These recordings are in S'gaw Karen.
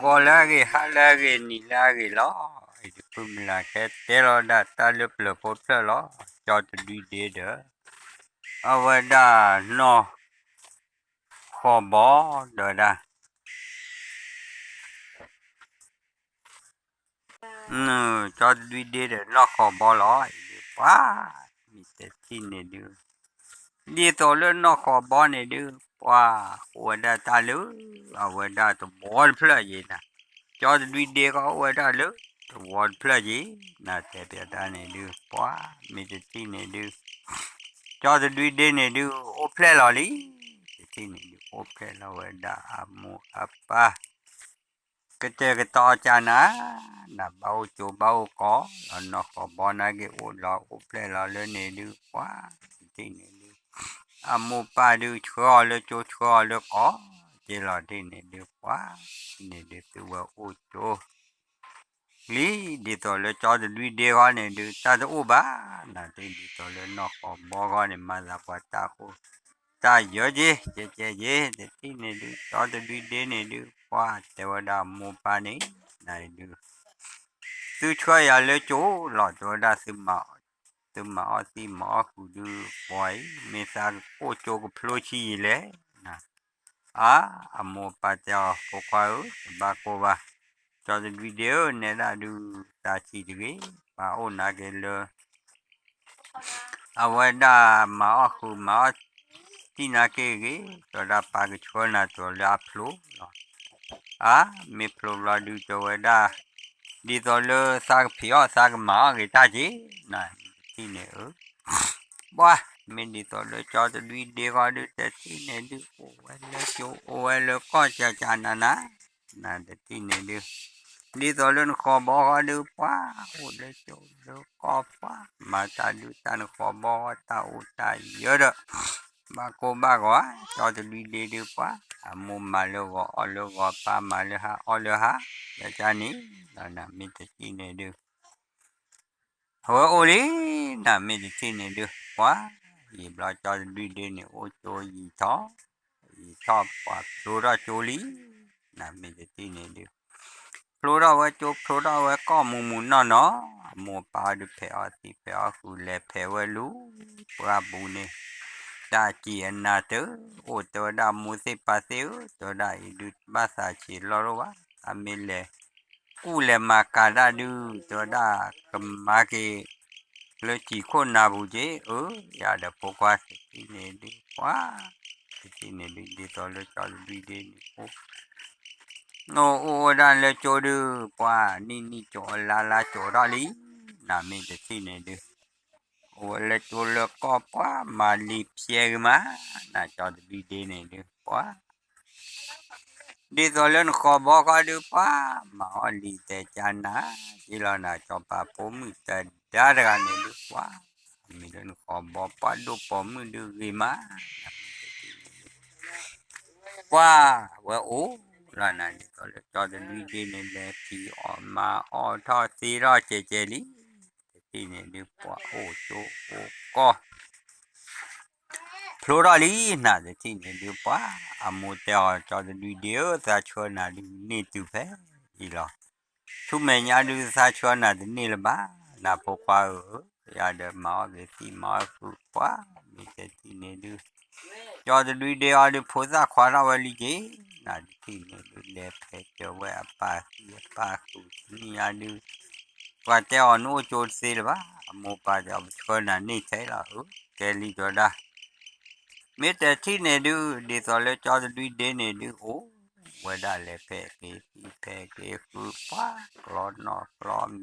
ဂီၤလၢအဂ့ၤ, ဟါလၢအဂ့ၤ, နံၤလၢအဂ့ၤလီၤ. အံၤဒုးဖုမုၢ်လၢ်ခဲတဲလီၤဒၣ်တၢ်လၢပျၢၤဖိတဖျၢၣ်လီၤ. ကၠီတဒွံဒ့ဒီး အဝဲဒၣ်နီၢ်ဃီၤဘီဒီးဝဲဒၣ် ကၠီတဒွံဒ့ဒီးနီၢ်ဃီၤဘီလီၤ. အံၤဒုးပှၤ မ့ၢ်တထံၣ်န့ၣ်ဒုး ဒ်သိးလၢနီၢ်ဃီၤဘီန့ၣ်ဒုး ပှၤအိၣ်ဝဲဒၣ်တၢ်လၢ အဝဲဒၣ်တဝီတဖျၢၣ်ယံၤနၤ, ကၠီတဒွံဒ့ဃီအိၣ်ဝဲဒၣ်လၢ တဝီတဖျၢၣ်ယံၤ နၤတဲပၠးတၢ်န့ၣ်ဒုး ပှၤ မ့ၢ်တထံၣ်န့ၣ်ဒုး ကၠီတဒွံဒ့န့ၣ်ဒုး အိၣ်ဖျဲၣ်လီၤလံ. တထံၣ်န့ၣ်ဒုး အိၣ်ဖျဲၣ်လီၤဝဲဒၣ်အမိၢ်အပၢ် ကတဲာ်ကတီၤကနၤ နၤဘၣ်အိၣ်ကၠိဘၣ်အိၣ်ကီးလီၤ. နီၢ်ဃီၤဘီန့ၣ်က့ၤအိၣ်လီၤအိၣ်ဖျဲၣ်လီၤလၢန့ၣ်ဒုး ပှၤ တထံၣ်န့ၣ်ဒုး အမိၢ်ပၢ်ဒုးဆှၢအီၤလၢကၠိဆှၢအီၤလၢကီး က့ၤလီၤတထံၣ်န့ၣ်ဒုး ပှၤ န့ၣ်ဒုးသုဝဲအိၣ်ကၠိ လံ ဒ်သိးလၢကၠီတဒွံဒ့ဃီန့ၣ်ဒုး တၢ်တအိၣ်ဘၣ် နၤတထံၣ်ဒ်သိးလၢနီၢ်ဃီၤဘီဃီန့ၣ် မၤသးပှၤတၢ်အိၣ် တၢ်ယၢက့ၤ ကဲကဲက့ၤ တထံၣ်န့ၣ်ဒုး ကၠီတဒွံဒ့န့ၣ်ဒုး ပှၤတဲဝဲဒၣ်မိၢ်ပၢ်န့ၣ် နၤဒုး သုဆှၢယၤလၢကၠိလီၤ တဲဝဲဒၣ် သုမၤအီၣ်သံမၤအီၣ်ဃုာ်ဒုး ပှၤအံၤ မ့ၢ်သးအိၣ်ကၠိကဖျိဆံယံၤလဲၣ် အါ အမိၢ်ပၢ်တဲအီၤ ဖိခွါဧၢ တဘၣ်ကိၢ်ဘၣ်, ကၠီတဒွံဒ့ဧၢ နဲဒၣ်ဒုး သးဆံးတဂ့ၤ, ပၢ်အိၣ်နာ်က့ၤလၢ အဝဲဒၣ်မၤအီၣ်ဃုာ်မၤအီၣ်သံနာ်က့ၤဂ့ၤ, တဲဝဲဒၣ်ပၢ်ကဆှၢနၤတုၤလၢအဖျိလီၤ. အါ မ့ၢ်ဖျိဘျီဒုး တဲဝဲဒၣ် ဒ်သိးလၢသးကဖံးအီၣ်သးကမၤအီၣ်ဂ့ၤတၢ်က့ၤ, နတထံၣ်န့ၣ်ဧၢ ပှၤ မ့ၢ်ဒ်သိးလၢကၠီတဒွံဒ့ဃီဒုး တထံၣ်န့ၣ်ဒုး အိၣ်ဝဲလၢကၠိ အိၣ်ဝဲလၢကီၢ်ကၠၢကၠၢနၤနၤ, နတထံၣ်န့ၣ်ဒုး ဒ်သိးလၢနဃီၤဘီဃီဒုး ပှၤ အိၣ်လၢကၠိလၢကီၢ် ပှၤ မၤတၢ်ဒုးတၢ်နဃီၤဘီဃီ တၢ်အိၣ်တၢ်ယၢဒီး ဘၣ်ကိၢ်ဘၣ်ဂီၤ, ကၠီတဒွံဒ့ဒုး ပှၤ အမိၢ်မၤလၢဂီၤအီၣ်လၢဂီၤ ပၢ်မၤလၢဟါအီၣ်လၢဟါ, ယကန့ၣ် ဒီးနမ့ၢ်တထံၣ်န့ၣ်ဒုး အဝဲအိၣ်လံ, နမ့ၢ်တထံၣ်န့ၣ်ဒုး ပှၤ ယံာ်ဘျီကၠီတဒွံဒ့န့ၣ် အိၣ်ကၠိယံာ်ထီၣ်, ယံာ်ထီၣ်ပှၤဖျိထီၣ်ကၠိလံ, နမ့ၢ်တထံၣ်န့ၣ်ဒုး ဖျိထီၣ်ဝဲကၠိ ဖျိထီၣ်ဝဲကီၢ်မူးမူးနီၢ်နီၢ်, အမိၢ်ပၢ်အီၤဒုးဖဲးအီၣ်သံးဖဲးအီၣ်ဃုာ် လဲၤဖဲးဝဲလူၤ ပှၢ်ပူၤန့ၣ်, တၢ်စံးအနၤတၢ် အိၣ်တဲဝဲဒၣ် မိၢ်သ့ၣ်ပၢ်သ့ၣ်ဧၢ, တဲဝဲဒၣ်အံၤဒုး တဘၣ်သးဆံးလီၢ်လိၣ်ဘၣ်, အမ့ၢ်လဲၤ ကူၣ်လဲၤမၤကၤတၢ်ဒုး တဲဝဲဒၣ် ကမၤက့ၤ လၢစံာ်ခိၣ်နၢ်ပူၤက့ၤ, အၢ ယၤဒီးဖိခွါတထံၣ်န့ၣ်ဒုး ပှၤ တထံၣ်န့ၣ်ဒုး ဒ်သိးလၢကၠီတဒွံဒ့န့ၣ် အိၣ် အိၣ်အိၣ်ဝဲဒၣ်လၢကၠိဒုး ပှၤ နံၣ်နံၣ်ကၠိအလါလါကၠိထီၣ်လံ, နမ့ၢ်တထံၣ်န့ၣ်ဒုး အိၣ်ဝဲလၢကၠိလၢကီၢ် ပှၤမၤလံၤဖျဲးဂ့ၤမး, နကၠီတဒွံဒ့န့ၣ်ဒုး ပှၤ ဒ်သိးလၢနဃီၤဘီဃီဒုး ပှၤမၤအီၣ်လံၤတဲာ်ကၠါနၤ, က့ၤလီၤနၤစီၤပၤဖိမုၣ်တဒါတဂၤန့ၣ်ဒုး ပှၤ မ့ၢ်လၢနဃီၤဘီ ပှၤဒိၣ်ပိာ်မုၣ်ဒုးဂ့ၤမး ပှၤ ဝဲအိၣ်လီၤနၤ ဒ်သိးလၢကၠီတဒွံဒ့န့ၣ် လဲၤဖံးအီၣ်မၤအီၣ်ထီၣ်သ့ထီၣ်ကဲးကဲးလံ, တထံၣ်န့ၣ်ဒုး ပှၤအိၣ်ကၠိအိၣ်ကီၢ် ဖျိထီၣ်လံ, နတထံၣ်န့ၣ်ဒုး ပှၤ အမိၢ်တဲအီၤ ကၠီတဒွံဒ့ဧၢ သးဆှၢနၤဒုးန့ၢ်တုၤဖဲအံၤလီၤ, ဆူမဲာ်ညါဒုး သးဆှၢနၤတန့ၢ်လၢၤဘၣ်, နဖိခွါဧၢ, ယၤဒီးမၤအီၣ်က့ၤသံးမၤအီၣ်ဃုာ် ပှၤ မ့ၢ်တထံၣ်န့ၣ်ဒုး ကၠီတဒွံဒ့အီၤဒုး ဖိသၣ်ခွါထီၣ်ဝဲလံက့ၤ, နတထံၣ်န့ၣ်ဒုး လဲၤဖဲးစၢၤဝဲအပၢ်သံးအပၢ်ဃုာ် နံၣ်ညါဒုး ပှၤတဲအီၤ နအိၣ်ကၠိတသ့လၢၤဘၣ်, အမိၢ်ပၢ်တဲအီၤ ပဆှၢနၤန့ၢ်ထဲလီၤဧၢ, ကဲလံတဲဝဲဒၣ် မ့ၢ်တထံၣ်န့ၣ်ဒုး ဒ်သိးလၢကၠီတဒွံဒ့န့ၣ်ဒုး အိၣ်ဝဲဒၣ်လဲၤဖဲးက့ၤသံးဖဲးက့ၤဃုာ် ပှၤ ကျီ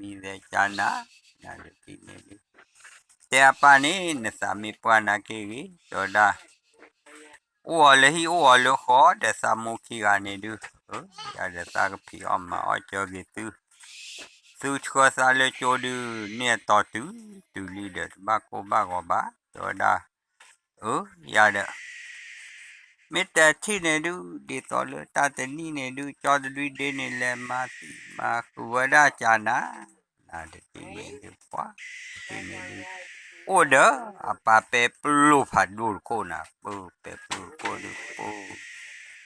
နီၢ်ကျီမံၤသဲးကၠါနၤ, နတထံၣ်န့ၣ်ဒုး တဲအပၢ်န့ၣ် နသးမ့ၢ်ပှၢ်နာ်က့ၤဂ့ၤ တဲဝဲဒၣ် အိၣ်အီၤလၢဟံၣ်အိၣ်အီၤလၢဃီ ဒီးသးမိၢ်ခံဂၤန့ၣ်ဒုး, ယၤဒီးသးကဖံးအီၣ်မၤအီၣ်ကၢက့ၤသု, သုဆှၢသးလၢကၠိဒုး န့ၢ်အတီၤတုၤတုၤလံဒီး တဘၣ်ကိၢ်ဘၣ်ဂီၤဘၣ် တဲဝဲဒၣ်, အၢ ယၤဒီး မ့ၢ်တထံၣ်န့ၣ်ဒုး ဒ်သိးလၢတၢ်တနံၣ်န့ၣ်ဒုး ကၠီတဒွံဒ့န့ၣ် လဲၤမၤသံးမၤဃုာ်ဝဲဒၣ်ကၠါနၤ, နတထံၣ်န့ၣ်ဒုး ပှၤ တထံၣ်န့ၣ်ဒုး အိၣ်ဒီးအပၢ်ပဲပျိၢ်ဖးဒိၣ်တခိၣ်နၤ, ပၢပဲပျိၢ်တခိၣ်ဒုး ပၢ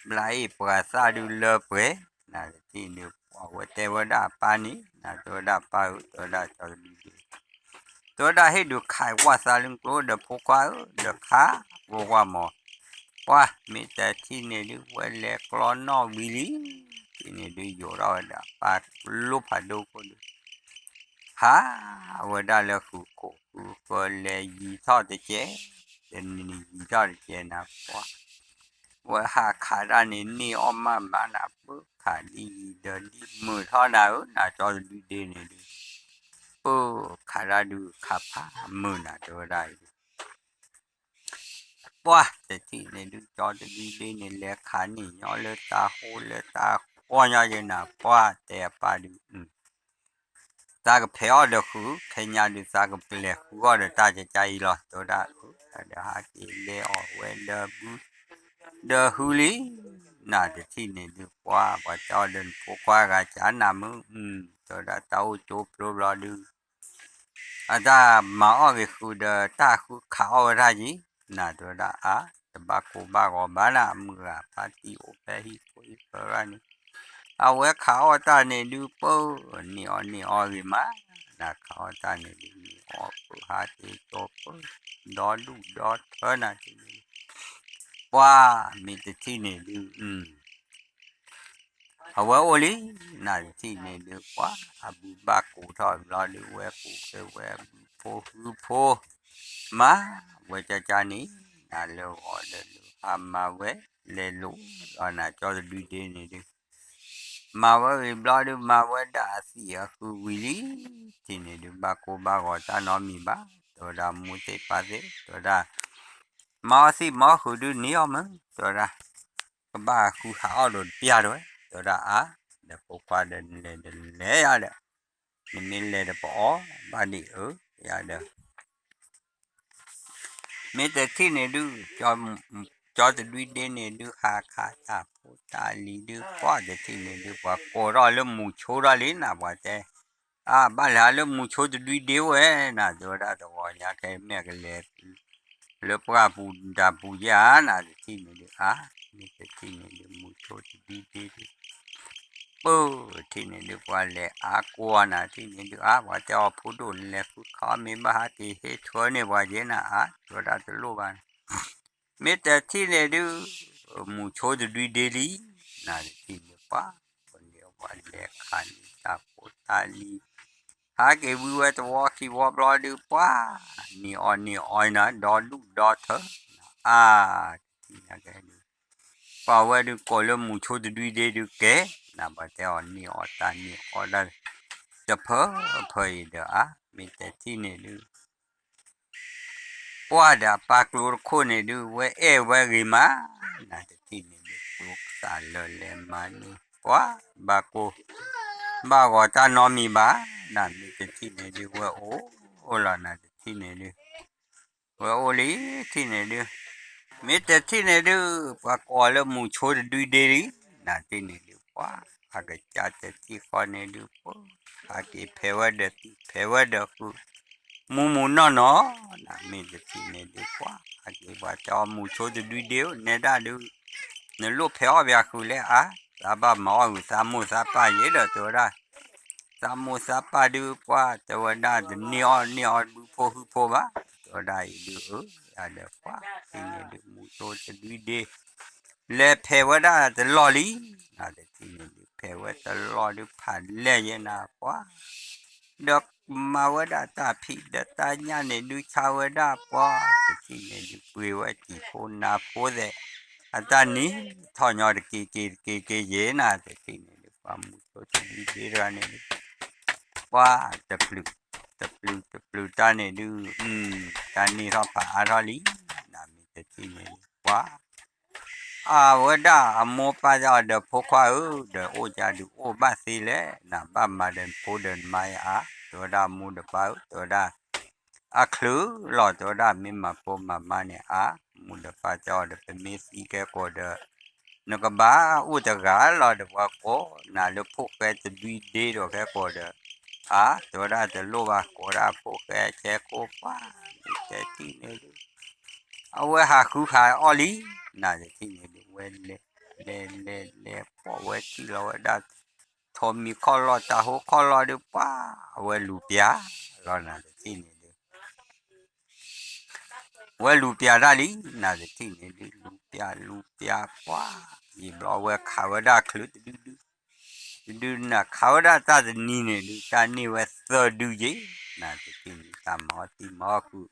ဘျါအ့ၣ်ပှၤသၣ်ဒုးလၢပှဲၤ နတထံၣ်န့ၣ် ပှၤဝဲတဲဝဲဒၣ်အပၢ်န့ၣ် နတဲဝဲဒၣ်ပၢ်ဧၢ တဲဝဲဒၣ်ကၠီတဒုဒ့ တဲဝဲဒၣ်ဟ့ၣ်ဒုးခးကွၢ်သးလၢကျိဒီးဖိခွါဧၢ ဒီးခးပှၤမး, ပှၤမ့ၢ်တထံၣ်န့ၣ်ဒုး ဝဲလဲၤကျီနီၣ်ဝံၤလံ, တထံၣ်န့ၣ်ဒုး ယိးထီၣ်ဝဲဒၣ်ပၢ်လိၣ်ဖးဒိၣ်ခိၣ်ဒုး ဟးဝဲဒၣ်လၢဃုာ်ခိၣ်ဃုာ်ဃၢၤ လဲၤယံၤထီၣ်တကဲး, တနံၤယံၤထီၣ်တကဲးနၤ ပှၤ ဝဲဟးခးတၢ်န့ၣ် န့ၢ်အီၣ်မးမးနၤ ပၢခးဒ်ယံၤဒီးဒ်မုာ်ထီၣ်နၤဧၢ နကၠီတဒုဒ့န့ၣ်ဒုး, ပၢခးတၢ်ဒုးခးဖးမုာ်နၤ တဲဝဲဒၣ်အံၤ ပှၤတထံၣ်န့ၣ်ဒုး ကၠီတဒုဒ့န့ၣ် လဲၤခးန့ၢ်ညီလၢတၢ်ဟိလၢတၢ်ဃီညီယဲနၤ ပှၤတဲအပၢ်ဒုး သးကဖဲးအီၣ်ဒီးဃုာ် ခဲညါဒုးသးကပျဲၤဃုာ်အီၣ်ဒီးတၢ်ကကါအံၤလီၤ တဲဝဲဒၣ်, ဒီးဟးက့ၤလဲၤအီၣ်ဝဲဒီးဘု ဒီးဟုလံ, နတထံၣ်န့ၣ်ဒုး ပှၤ ပှၤတဲအီၤဒီးနဖိခွါဂၤကၢနၤမုၢ်, တဲဝဲဒၣ်တၢ်အိၣ်ကၠိဖျိဘျီဒုး အတၢ်မၤအီၣ်ဂ့ၤဃုာ်ဒီးတၢ်ဃုခးအီၣ်ဝဲဒၣ်က့ၤ, နတဲဝဲဒၣ်အါ တဘၣ်ကိၢ်ဘၣ်ဂီၤဘၣ်နၤ မုၢ်ဂၤဖါတံၢ်အိၣ်ဖဲဟံၣ်ဖိဟံၣ်ဖၢရၣ်န့ၣ်, အဝဲခးအီၣ်တၢ်န့ၣ်ဒုး ပၢန့ၢ်အီၣ်န့ၢ်အီၣ်ဂ့ၤမး, နခးအီၣ်တၢ်န့ၣ်ဒုး န့ၢ်အီၣ်ပၢဟးက့ၤကၠီပၢ ဒီဒူၣ်ဒီထၢနၤတထံၣ်န့ၣ်ဒုး, ပှၤမ့ၢ်တထံၣ်န့ၣ်ဒုး အဝဲအိၣ်လံ, နတထံၣ်န့ၣ်ဒုး ပှၤအဘုဘၣ်ကိးထီၣ်ဘျီဒုး ဝဲကိးက့ၤဝဲအဘုဖိဟုဖိ, မၤဝဲကၠၢကၠၢန့ၣ် နၤလၢဂီၤဒီးလၢဟါမၤဝဲ လဲၤလိာ်ဒီးနၤကၠီတဒုဒ့န့ၣ်ဒုး မၤဝဲဂ့ၤဘျီဒုး မၤဝဲဒၣ်အသံၣ်အဃုာ်ဝံၤလံ, တထံၣ်န့ၣ်ဒုး ဘၣ်ကိၢ်ဘၣ်ဂီၤတၢ်နီတမံၤဘၣ်, တဲဝဲဒၣ်မိၢ်သ့ၣ်ပၢ်သ့ၣ် တဲဝဲဒၣ် မၤအီၣ်သံၣ်မၤအီၣ်ဃုာ်ဒုးန့ၢ်အီၣ်မုၢ် တဲဝဲဒၣ် ကဘၣ်ဃုဟးအီၣ်ဒီးတပျၢ်တဲဝဲ, တဲဝဲဒၣ်အါ, ဒီးဖိခွါဒီးနလဲၤဒီးလဲၤယၤဒီး, နမ့ၢ်လဲၤဒီးပအီၣ်ဘၣ်ဒံးအၢယၤဒီး မ့ၢ်တထံၣ်န့ၣ်ဒုး ကၠီတဒုဒ့န့ၣ်ဒုး ဟးခးတၢ်ဖိတၢ်လံၤဒုး ပှၤတထံၣ်န့ၣ်ဒုး ပှၤကိးထီၣ်လၢမူၤဆိထီၣ်လံနၤ ပှၤတဲ, အါ ဘၣ်လဲၤဟးလၢမူၤဆိတဒုဒ့ဝဲနၤ တဲဝဲဒၣ်တဂီၤညါ ခဲမ့ၢ်ကလဲၤ လၢပှၢ်ပူၤတၢ်ပူၤယဲဧါ နတထံၣ်န့ၣ်ဒုး အါ မ့ၢ်တထံၣ်န့ၣ်ဒုး မူၤဆိတဒုဒ့ဒုး ပၢထံၣ်န့ၣ်ဒုး ပှၤလဲၤအါကွၢ်နၤ ထံၣ်န့ၣ်ဒုး အါ ပှၤတဲအီၤဖိဒိၣ်လဲၤဃုခးအီၣ်မ့ၢ်ဘၣ်ဟးက့ၤဟ့ၣ်ထွဲန့ၢ်ပှၤက့ၤနၤ အါ တဲဝဲဒၣ်တလိၣ်ဘၣ် မ့ၢ်တထံၣ်န့ၣ်ဒုး မူၤဆိတဒုဒ့လံ နတထံၣ်န့ၣ်ပှၤ ပှၤလဲၤခးန့ၢ်တၢ်ဖိတၢ်လံၤ ဟးက့ၤဝံၤဝဲတဝီခံဝီဘျီဒုး ပှၤ န့ၢ်အီၣ်န့ၢ်အီနၤ ဒီဒူၣ်ဒီထၢ အါ တထံၣ်န့ၣ်ကဲဒုး ပှၤဝဲဒုးကိးလၢမူၤဆိတဒုဒ့ဒုးကဲ နပှၤတဲအီၤန့ၢ်အီၣ်တၢ်န့ၢ်အီၣ်တၢ် တဖၢဖၢအံၤဒီးအါ မ့ၢ်တထံၣ်န့ၣ်ဒုး ပှၤဒီးအပၢ်ကျိတခိၣ်န့ၣ်ဒုး ဝဲအဲၣ်ဝဲဂ့ၤမး နတထံၣ်န့ၣ်ဒုး ကျိသၣ်လၢလဲၤမၤန့ၢ် ပှၤ ဘၣ်ကိၢ် ဘၣ်ဂီၤတၢ်နီတမံၤဘၣ် နမ့ၢ်တထံၣ်န့ၣ်ဒုး ဝဲအိၣ်လီၤ နတထံၣ်န့ၣ်ဒုး ဝဲအိၣ်လံ ထံၣ်န့ၣ်ဒုး မ့ၢ်တထံၣ်န့ၣ်ဒုး ပှၤကိးလၢမူၤဆိတဒုဒ့လံ နထံၣ်န့ၣ်ဒုး ပှၤ အကစၢ်တထံၣ်ဃီန့ၣ်ဒုး ပှၤ ဟးက့ၤဖဲးဝဲဒီးသံၣ်ဖဲးဝဲဒီးဃုာ် မူမူနီၢ်နီၢ် နမ့ၢ်တထံၣ်န့ၣ်ဒုး ပှၤ ဟးက့ၤပှၤတဲအီၤမူၤဆိတဒုဒ့ဧၢ နဲဒၣ်ဒုး နလိၣ်ဖဲးအီၣ်ပှၤဃုာ်လဲၣ်အါ သးဘၣ်မၤအီၣ်ဂုာ်သးမိၢ်သးပၢ်ယဲဒီးတဲဝဲဒၣ် သးမိၢ်သးပၢ်ဒုး ပှၤတဲဝဲဒၣ် တန့ၢ်အီၣ်န့ၢ်အီၣ်ဘုဖိဟုဖိဘၣ် တဲဝဲဒၣ်အံၤဒုး အၢ ယၤဒီးပှၤ ထံၣ်န့ၣ်ဒုး မူၤဆိတဒုဒ့ လဲၤဖဲးဝဲဒၣ်တလီၢ်လံ နတထံၣ်န့ၣ်ဒုး ဖဲးဝဲတလီၢ်ဒုး ဖးလဲၢ်ယဲနၤပှၤ ဒီးမၤဝဲဒၣ်တၢ်ဖံးဒီးတၢ်ညၣ်န့ၣ်ဒုး ဆါဝဲဒၣ်ပှၤ တထံၣ်န့ၣ်ဒုး ပှ့ၤဝဲစံာ်ဖိနၤဖိသဲး အတၢ်နံၤထီၣ်ညီတက့ၤက့ၤတက့ၤက့ၤယဲနၤ တထံၣ်န့ၣ်ဒုး ပှၤမူၤဆိတဒုဒ့တဂၤန့ၣ်ဒုး ပှၤ တပျုၤ တပျုၤတပျုၤတၢ်န့ၣ်ဒုး တၢ်န့ၢ်ထီၣ်ဖးအါထီၣ်လံ နမ့ၢ်တထံၣ်န့ၣ်ဒုး ပှၤ အဝဲဒၣ်အမိၢ်ပၢ်တဲအီၤဒီးဖိခွါဧၢ ဒီးအိၣ်ကဒုးအိၣ်ဘၣ်သ့လဲၣ် နဘၣ်မၤဒီးနဖိဒီးနမါအါ တဲဝဲဒၣ်မိၢ်ဒီးပၢ်ဧၢ တဲဝဲဒၣ် အချုးလီၤ တဲဝဲဒၣ်မ့ၢ်မၤဖိမၤမါန့ၣ်အါ မိၢ်ဒီးပၢ်တဲအီၤဒီး ပမ့ၢ်သံခဲကိာ်ဒီး နကဘၣ်အိၣ်တဂၤလီၤဒီး ပှၤကိးနၤလၢဖိၣ်ဃဲတဒုဒ့ဒီးခဲကိာ်ဒီး အါ တဲဝဲဒၣ်တလိၣ်ဘၣ် ကိးဒၣ်ဖိၣ်ဃဲဆဲကိၣ်ပှၤ မ့ၢ်တထံၣ်န့ၣ်ဒုး အဝဲဟးဃုဟးအီၣ်လံ နတထံၣ်န့ၣ်ဒုး ဝဲလဲၤ လဲၤလဲၤလဲၤ ပှၢ်ဝဲထံၣ်လီၤဝဲဒၣ် ထိးမံၤခီၣ်လီၢ် တၢ်ဟိခီၣ်လီၢ်ဒုး ပှၢ်ဝဲလူၤပျၢ်လီၤနၤတထံၣ်န့ၣ်ဒုး ဝဲလူၤပျၢ်တၢ်လံ နၤတထံၣ်န့ၣ်ဒုး လူၤပျၢ်လူၤပျၢ်ပှၢ် ယံာ်ဘျီဝဲခးဝဲဒၣ်ချုးတဒုဒု တဒုနၤခးဝဲဒၣ်တၢ်တနံၤန့ၣ်ဒုး တၢ်န့ၢ်ဝဲသၢဒုယ့ၣ် နၤတထံၣ်န့ၣ် တၢ်မၤအီၣ်သံမၤအီၣ်ခုး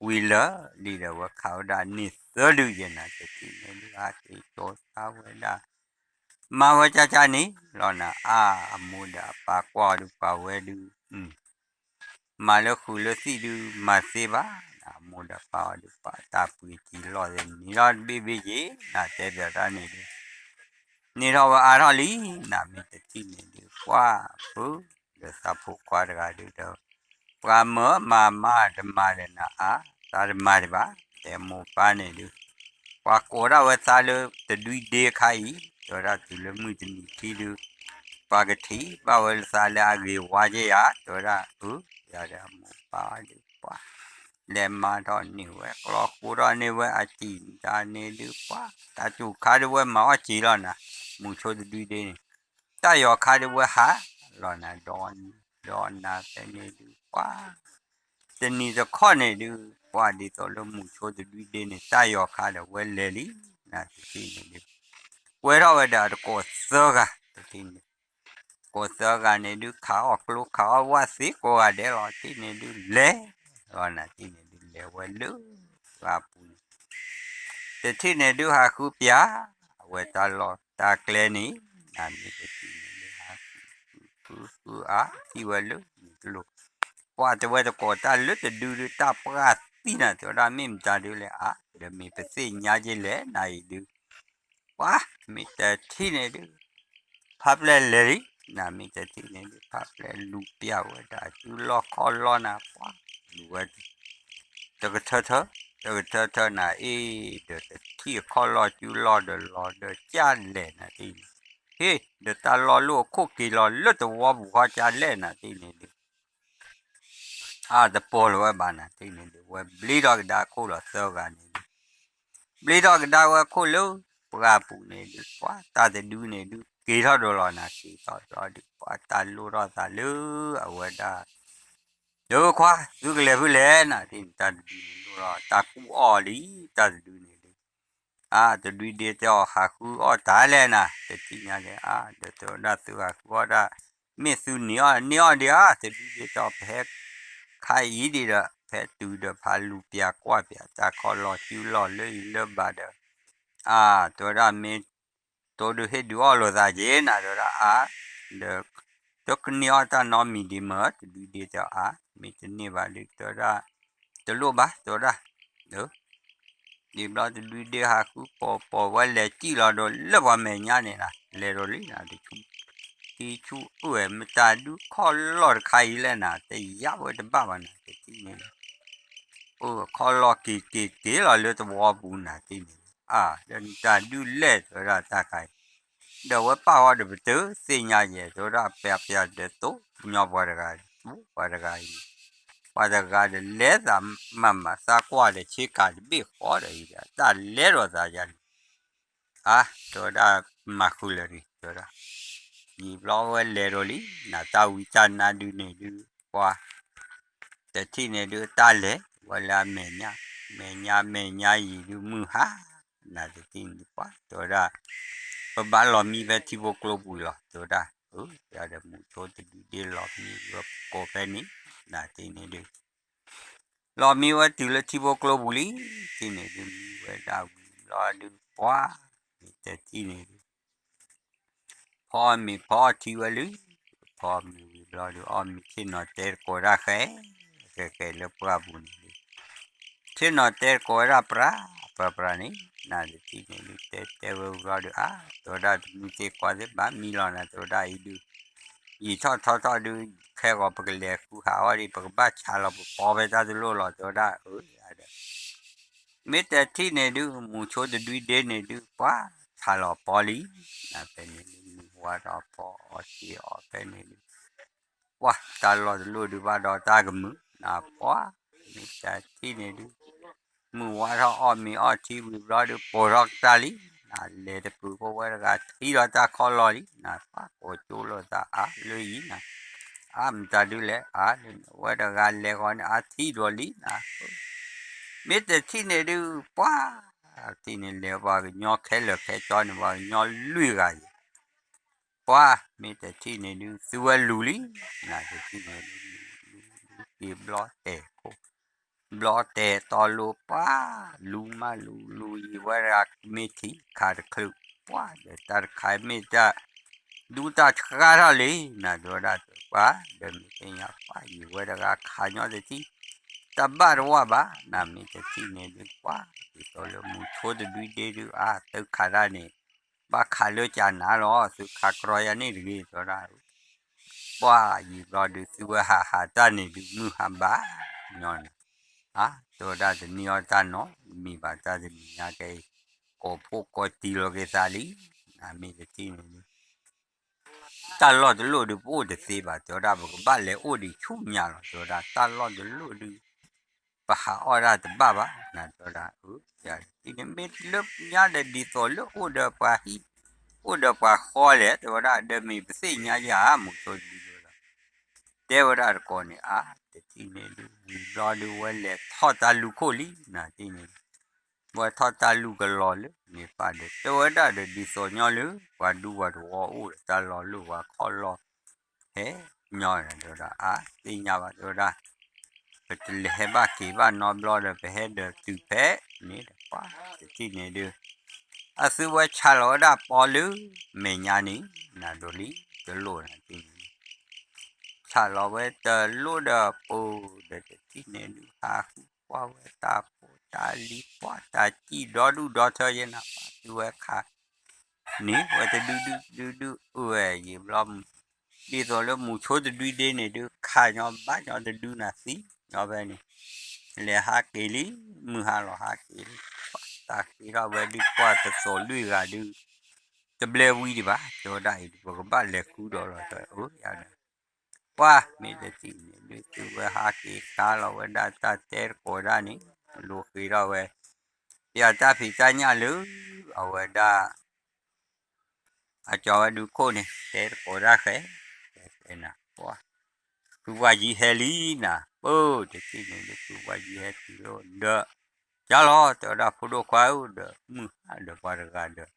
ဝံၤလၢာ်လံဒီး ဝဲခးဝဲဒၣ်န့ၢ်သၢဒုယ့ၣ် နၤတထံၣ်န့ၣ်ဒုး ဟးက့ၤကၠီသးဝဲဒၣ် မၤဝဲကၢ်ကၢ်န့ၣ်လီၤနၤ အါ အမိၢ်ဒီးအပၢ်ကွၢ်ဒုး ပှၤဝဲဒုး မၤလၢဃုာ်လၢသံၣ်ဒုး မၤသ့ဘၣ် နၤအမိၢ်ဒီးပၢ်အီၤဒုး ပှၤတၢ်ပှ့ၤကံလီၢ်သ့ၣ်န့ၣ် န့ၢ်ထီၣ်တဘ့ၣ်ဘ့ၣ်ယ့ၣ် နၤတဲပၠးတၢ်န့ၣ်ဒုး န့ၢ်ထီၣ်ဝဲအါထီၣ်လံ နၤမ့ၢ်တထံၣ်န့ၣ်ဒုး ပှၢ်ဖု ဒီးသးဖိခွါတဂၤဒုးဒီး ပှၤမၢမၤမၤတမၤဒီးနၤအါ သးတမၤဒံးဘၣ် တဲမိၢ်ပၢ်န့ၣ်ဒုး ပှၤကိးဒၣ်ဝဲသးလၢတဒုဒ့ခါအံၤ တဲဝဲဒၣ်တုၤလၢမုၢ်တနံၤခံဒုး ပှၤကထံၣ်ဘၣ်ဝဲလၢသးလၢအဂ့ၤဝါက့ယၤ တဲဝဲဒၣ် အၢ ယၤဒီးအမိၢ်ပၢ်ဒုးပှၤ လဲၤမၤထီၣ်န့ၢ်ဝဲ ကျီဃိထီၣ်န့ၢ်ဝဲအစံၣ်တၢ်န့ၣ်ဒုးပှၤ တၢ်စူၤခါဒုးဝဲမၤအီၣ်စ့လီၤနၤ မူၤဆိတဒုဒ့န့ၣ် တၢ်ယီၤခါဒုးဝဲဟးလီၤနၤ ဒီးနၤဖဲန့ၣ်ဒုးပှၤ တနံၤတခီန့ၣ်ဒုး ပှၤဒ်သိးလၢမူၤဆိတဒုဒ့န့ၣ် တၢ်ယီၤခါဒီးဝဲလဲၤလံ နၤတထံၣ်န့ၣ်ဒုး ကွဲထီၣ်ဝဲဒၣ်တကိးသၢဂၤ တထံၣ်န့ၣ် ကိးသၢဂၤန့ၣ်ဒုး ခးအီၣ်ကျိခးအီၣ်ဝၣ်သ့ကိးဂၤဒဲးလီၤ တထံၣ်န့ၣ်ဒုးလဲၤလီၤ နၤတထံၣ်န့ၣ်ဒုး လဲၤဝဲလၢပှၢ်ပူၤန့ၣ် တထံၣ်န့ၣ်ဒုးဟးဃုပၠး အဝဲတၢ်လီၢ်တၢ်ကျဲန့ၣ် နၤမ့ၢ်တထံၣ်န့ၣ်ဒုး ဟးဃုဃုအါ ထံၣ်ဝဲလၢမုၢ်ကျိၤ ပှၤတဲဝဲတကိးတၢ်လၢတဒုဒုး တၢ်ပှၢ်သံနၤ တဲဝဲဒၣ်မ့ၢ်မတၤဒုးလဲၣ်အါ ဒီးမ့ၢ်ပသ့ၣ်ညါက့လဲၣ် နၤအံၤဒုး ပှၤမ့ၢ်တထံၣ်န့ၣ်ဒုး ဖးပျဲၢ်လဲၤလံ နၤမ့ၢ်တထံၣ်န့ၣ်ဒုး ဖးပျဲၢ်လူၤပၠးဝဲဒၣ် စုလီၢ်ခီၣ်လီၢ်နၤ ပှၤလူၤဝဲ တကထၢထၢ တကထၢထၢနၤအ့ၣ် ဒီးတထံၣ်အခီၣ်လီၢ်စုလီၢ်ဒီးလီၤဒီးကၢ်လဲၣ်နၤတထံၣ်န့ၣ် ဟ့ၣ် ဒီးတၢ်လီၢ်လၢအခိၣ်က့ၤလီၤလၢတဝီပူၤခီကၢ်လဲၣ်နၤတထံၣ်န့ၣ်ဒုး အါတပီၢ်လၢၤဝဲဘၣ်နၤတထံၣ်န့ၣ်ဒုး ဝဲဘျ့ထီၣ်ကဒါခိၣ်လီၤသၢဂၤန့ၣ်ဒုး ဘျ့ထီၣ်ကဒါဝဲခိၣ်လၢပှၢ်ပူၤန့ၣ်ဒုး ပှၤတၢ်တဒုန့ၣ်ဒုး က့ၤထီၣ်ဒိၣ်လီၤနၤ က့ၤထီၣ်ဒိၣ်ဒုး ပှၤတၢ်လိၣ်ထီၣ်သးလၢအဝဲဒၣ် ဒီးခွါ သုကလဲၤဖုလဲၣ်နၤတထံၣ်န့ၣ် တၢ်တဒုန့ၣ်လိၣ်လီၤ တၢ်ကူၣ်အီၣ်လံ တၢ်တဒုန့ၣ်ဒုး အါ တဒုဒ့တဲအီၤ ဟးဃုအီၣ်တၢ်လဲၣ်နၤ တထံၣ်ညါလဲၣ် အါ ဒီးတဲဝဲဒၣ်သုဟးဃုအီၣ်တၢ် မ့ၢ်သုန့ၢ်အီၣ်န့ၢ်အီၣ်ဒံးဧါ တဒုဒ့တဲအီၤ ပဟဲခါအံၤဒံးဒီး ဖဲတုၤဒီးဖးလူၤပၠးကွၢ်ပၠး တၢ်ခီၣ်လီၢ်စုလီၢ်လၢအံၤလၢဘၣ်ဒီး အါ တဲဝဲဒၣ်မ့ၢ် တိဒုးဟ့ၣ်ဒုးအီၣ်လိာ်သးက့ၤနၤ တဲဝဲဒၣ်အါ ဒီး တကန့ၢ်အီၣ်တၢ်နီတမံၤဒံးမ့ၢ် တဒုဒ့တဲအီၤအါ မ့ၢ်တန့ၢ်ဘၣ်ဒုး တဲဝဲဒၣ် တလိၣ်ဘၣ် တဲဝဲဒၣ် ဒ်ဘျီတဒုဒ့ဟးဃုပိာ်ပိာ်ဝဲလဲၤစံၣ်လီၤဒီးလၢပှၤမဲာ်ညါန့ၣ်နၤ လဲၤဒီးလံနၤ တဆူ ထံဆူၣ်အိၣ်ဝဲမတၤဒုခီၣ်လီၢ်တခါအံၤလဲၣ်နၤ တယါဝဲတဘၣ်ဘၣ်နၤ တထံၣ်န့ၣ် အိၣ်ခီၣ်လီၢ်က့ၤက့ၤက့ၤလီၤလၢတဝီပူၤနၤတထံၣ်န့ၣ် အါ ဒီးနတၢ်ဒုးလဲၣ်တဲဝဲဒၣ်တၢ်ခါအံၤ ဒီးဝဲပာ်ဃီဒီးပတသ့ၣ်ညါယဲၢ် တဲဝဲဒၣ်ပျးပျးဒီးသိးပညီပှၤတဂၤ ပှၤတဂၤအံၤ ပှၤတဂၤဒီးလဲၤသးမၤမၤသးကွၢ်ဒီးဆ့ကၤတဘ့ၣ်ဃီဒီးအံၤ တၢ်လဲၤဒီးသးယါန့ၣ် အါ တဲဝဲဒၣ်မၤဃုလၢာ်တဂ့ၤ တဲဝဲဒၣ် ယံာ်ဘျီဝဲလဲၤဒီးလံ နတၢ်ဝံတၢ်နါဒုးန့ၣ်ဒုး ပှၤ တထံၣ်န့ၣ်ဒုးတၢ်လဲၤဝဲလၢအမဲာ်ညါ မဲာ်ညါမဲာ်ညါယံာ်ဒုးမုၢ်ဟါ နတထံၣ်န့ၣ်ဒုးပှၤ တဲဝဲဒၣ် ပဘၣ်လီၤမံဖဲထံဖိကျိပူၤလီၤ တဲဝဲဒၣ် အၢ ယၤဒီးမူဆိတဒုဒ့လီၤမံဝဲကိးဖဲန့ၣ် နတထံၣ်န့ၣ်ဒုး လီၤမံဝဲတုၤလၢထံဖိကျိပူၤလံ ထံၣ်န့ၣ်ဒုးမံဝဲဒၣ်ဝံၤဘျီဒုးပှၤ မ့ၢ်တထံၣ်န့ၣ်ဒုး ဖီမ့ၤဖီအီၣ်ထံဝဲလံ ဖီမ့ၤဝံၤဘျီဒုး အီၣ်မ့ၤ ဆ့ၣ်နီၤတဲတကိးဝဲဒၣ်ဃဲ ဃဲဃဲလၢပှၢ်ပူၤန့ၣ်ဒုး ဆ့ၣ်နီၤတဲတကိးဝဲဒၣ်ပြး ပြးပြးန့ၣ် နတထံၣ်န့ၣ်ဒုး တဲတဲဝဲဝံၤဘျီဒုး အါ တဲဝဲဒၣ်တမုၢ်သ့ၣ်ခွါသ့ၣ်ဘၣ်မံလီၤနၤ တဲဝဲဒၣ်အံၤဒုး ယံာ်ထီၣ်ထီထီၣ်ဒုး ခဲဂီၤပကလဲၤဃုဟးအီၣ်ဒံး ပကဘၣ်ဆးလီၤပပီဖဲတၢ်တလိၣ်လီၤ တဲဝဲဒၣ် အၢ ယၤဒီး မ့ၢ်တထံၣ်န့ၣ်ဒုး မူဆိတဒုဒ့န့ၣ်ဒုး ပှၤဆးလီၤပီလံ နဖဲန့ၣ်ဒုး မုၢ်ဝါထီၣ်ဖီအီၣ်စ့အီၣ်ဖဲန့ၣ်ဒုး ပှၤတၢ်လီၢ်တလိၣ်ဒုးဘၣ်ဒီးတၢ်ကမုာ် နပှၤ မ့ၢ်တထံၣ်န့ၣ်ဒုး မုၢ်ဝါထီၣ်အီၣ်မ့ၤအီၣ်ထံဝံၤဘျီဒုး ပိာ်ထီၣ်ကတၢၢ်လံ န အလဲၤတကုာ်ဃီဝဲတဂၤထံၣ်ဒီးတၢ်ခီလီၤလံနၤ, ပှၤကိးကၠိလိာ်သးအါလၢအံၤနၤ, အါမတၤဒုလဲၣ် အါလၢန့ၣ် ဝဲတဂၤလဲၤဃီန့ၣ် အါထံၣ်ဒီးလံနၤ, မ့ၢ်တထံၣ်န့ၣ်ဒုး ပှၤ ထံၣ်န့ၣ်လဲၤပှၤကညီခဲလၢာ်ခဲကၠီန့ၣ် ပှၤကညီလွံၢ်ဂၤယံၤ ပှၤမ့ၢ်တထံၣ်န့ၣ်ဒုး သုဝဲလူၤလံ, နတထံၣ်န့ၣ်ဒုး လူၤက့ၤဘျီတဲာ်ခိၣ်, ဘျီတဲာ်တီလိၤပှၤ, လူၤမးလူၤလူၤယံၤ ဝဲတဂၤမ့ၢ်ထံၣ်ခးတချုး, ပှၤဒီးတၢ်တခါမ့ၢ်တၢ် ဒူတၢ်ဆှါထီၣ်လံ, နဒိဒၣ်ပှၤ ဒီးမ့ၢ်သ့ၣ်ညါပှၤယံၤ ဝဲတဂၤခးညီတထံၣ် တဘၣ်တဝၣ်ဘၣ်, နမ့ၢ်တထံၣ်န့ၣ်ဒုး ပှၤဒ်သိးလၢမူဆိတဒွံဒ့ဒုး အါသုခးတၢ်န့ၣ် ဘၣ်ခးလၢကၢနၤလီၤ သုခးကြီယၤန့ၣ်တဂ့ၤ တဲဝဲဒၣ်, ပှၤယံၤဘျီဒုး သုဝဲဟးဟးတၢ်န့ၣ်ဒုး မုၢ်ဟါဘၣ်ညီနၤ, အါ တဲဝဲဒၣ်တန့ၢ်အီၣ်တၢ်နီတမံၤဘၣ် တၢ်တမံၤညါကဲအံၤ, ကိးဖှိၣ်ကိးတံၢ်လီၤက့ၤသးလံ, နမ့ၢ်တထံၣ်န့ၣ်ဒုး တၢ်လီၢ်တလိၣ်ဒုး ပအိၣ်တသ့ဘၣ် တဲဝဲဒၣ် ပကဘၣ်လဲၤအိၣ်ဒံးဆူညါလီၤ တဲဝဲဒၣ် တၢ်လီၢ်တလိၣ်ဒုး ပဟးအီၣ်ဒၣ်တဘၣ်ဘၣ် နတဲဝဲဒၣ်, အၢ ယၤန့ၣ်မ့ၢ်လၢညါဒီးဒ်သိးလၢအိၣ်ဒီးပှၤဟံၣ် အိၣ်ဒီးပှၤဃီလဲၣ် တဲဝဲဒၣ် ဒီးမ့ၢ်ပသ့ၣ်ညါယၤ မူဆိဒုး တဲဝဲဒၣ်, တဲဝဲဒၣ်တကိးန့ၣ် အါ တထံၣ်န့ၣ်ဒုး ဝံၤဘျီဒုး ဝဲလဲၤထီၣ်တၢ်လူၢ်ခိၣ်လံ နထံၣ်န့ၣ် ဝဲထီၣ်တၢ်လူၢ်ကလီၤလၢန့ၣ်ပာ်ဒီး တဲဝဲဒၣ်ဒီးဒ်သိးညီလၢ ပှၤဒူပှၤတဝီအိၣ်ဒီးတၢ်လီၤလိၣ်ပှၤခီၣ်လီၢ် ဟဲညီနၤ တဲဝဲဒၣ် အါ သ့ၣ်ညါဘၣ် တဲဝဲဒၣ် ပတလဲၤဟဲဘၣ်က့ၤဘၣ်နီတဘျီဒီး ပဟဲဒီးတုၤဖဲန့ၣ်ဒီး ပှၤတထံၣ်န့ၣ်ဒုး အသုဝဲဆးလီၤဝဲဒၣ်ပီလၢ မဲာ်ညါန့ၣ် နၤဒိးလံ တလိၣ်နၤတထံၣ်န့ၣ် ဆးလီၤဝဲတလိၣ်ဒီးပူၤဒီးတထံၣ်န့ၣ်ဒုး ဟးဃုကွၢ်ဝဲတၢ်ဖိတၢ်လံၤ ပှၤတၢ်စံၣ်ဒီဒူၣ်ဒီထၢယဲနၤ ပှၤသုဝဲခးန့ၣ် ဝဲတဒုဒုဒုဒုအၢဝဲယံၤဘျီ ဒ်သိးလၢမူဆိတဒွံဒ့န့ၣ်ဒုး ခးညီဘၣ်ညီတဒုနၤသံညီဖဲန့ၣ် လဲၤဟးက့ၤလံ မုၢ်ဟါလီၤဟးက့ၤလံ တၢ်က့ၤထီၣ်ဝဲဒုး ပှၤတသိးလွံၢ်ဂၤဒုး တဘျဲဝံၤဒံးဘၣ် တဲဝဲဒၣ်အံၤ ပကဘၣ်လဲၤဃုဒီးလီၤ တဲအၢယၤဒီး ပှၤမ့ၢ်တထံၣ်န့ၣ်ဒုး သုဝဲဟးက့ၤခးလီၤဝဲဒၣ်တၢ်တဲတကိးဒၣ်န့ၣ် လိၤဃ့ထီၣ်ဝဲ ပျဲတၢ်ဖံးတၢ်ညၣ်လၢ အဝဲဒၣ် အကၠီဝဲဒုးခိၣ်န့ၣ် တဲတကိးဒၣ်ဃဲ တဲနၤ ပှၤ ဖုပှၤယံၤဟဲလံနၤ ပၢတထံၣ်န့ၣ်ဒုး ဖုပှၤယံၤဟဲတုၤလီၤဒီး ကၢ်လီၤ တဲဝဲဒၣ်ဖိဒိၣ်ခွါဧၢ ဒီးမုၢ်ဟါဒီးပှၤတဂၤဒီး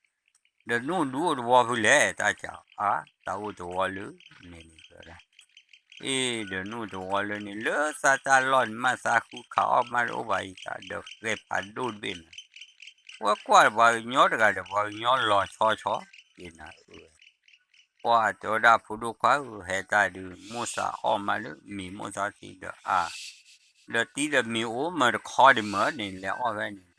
ဒီးနအိၣ်ဒူအိၣ်တဝီဖုလဲၣ် တၢ်ကၢ်အါ တၢ်အိၣ်တဝီလၢန့ၣ်န့ၣ် တဲဝဲဒၣ် အ့ ဒီးနအိၣ်တဝီလၢန့ၣ် လၢသးတၢ်လီၢ်န့ၣ် မ့ၢ်သးဃုခးအီၣ်မးတအိၣ်ဘၣ်အံၤ တၢ်ဒီးဃဲဖးဒိၣ်တဘ့ၣ်နၤ ဝဲကွၢ်ပှၤကညီတဂၤဒီး ပှၤကညီလီၤဆီဆီ က့ၤနၤအၢ ပှၤတဲဝဲဒၣ်ဖိဒိၣ်ခွါဧၢ ဟဲတၢ်ဒုး မိၣ်သးအီၣ်မးလၢမ့ၤမိၣ်သးထံဒီးအါ ဒီးတံၤဒီးမ့ၤအိၣ်မၢတခီဒံးမၢန့ၣ် လဲၤအီၣ်ဖဲန့ၣ်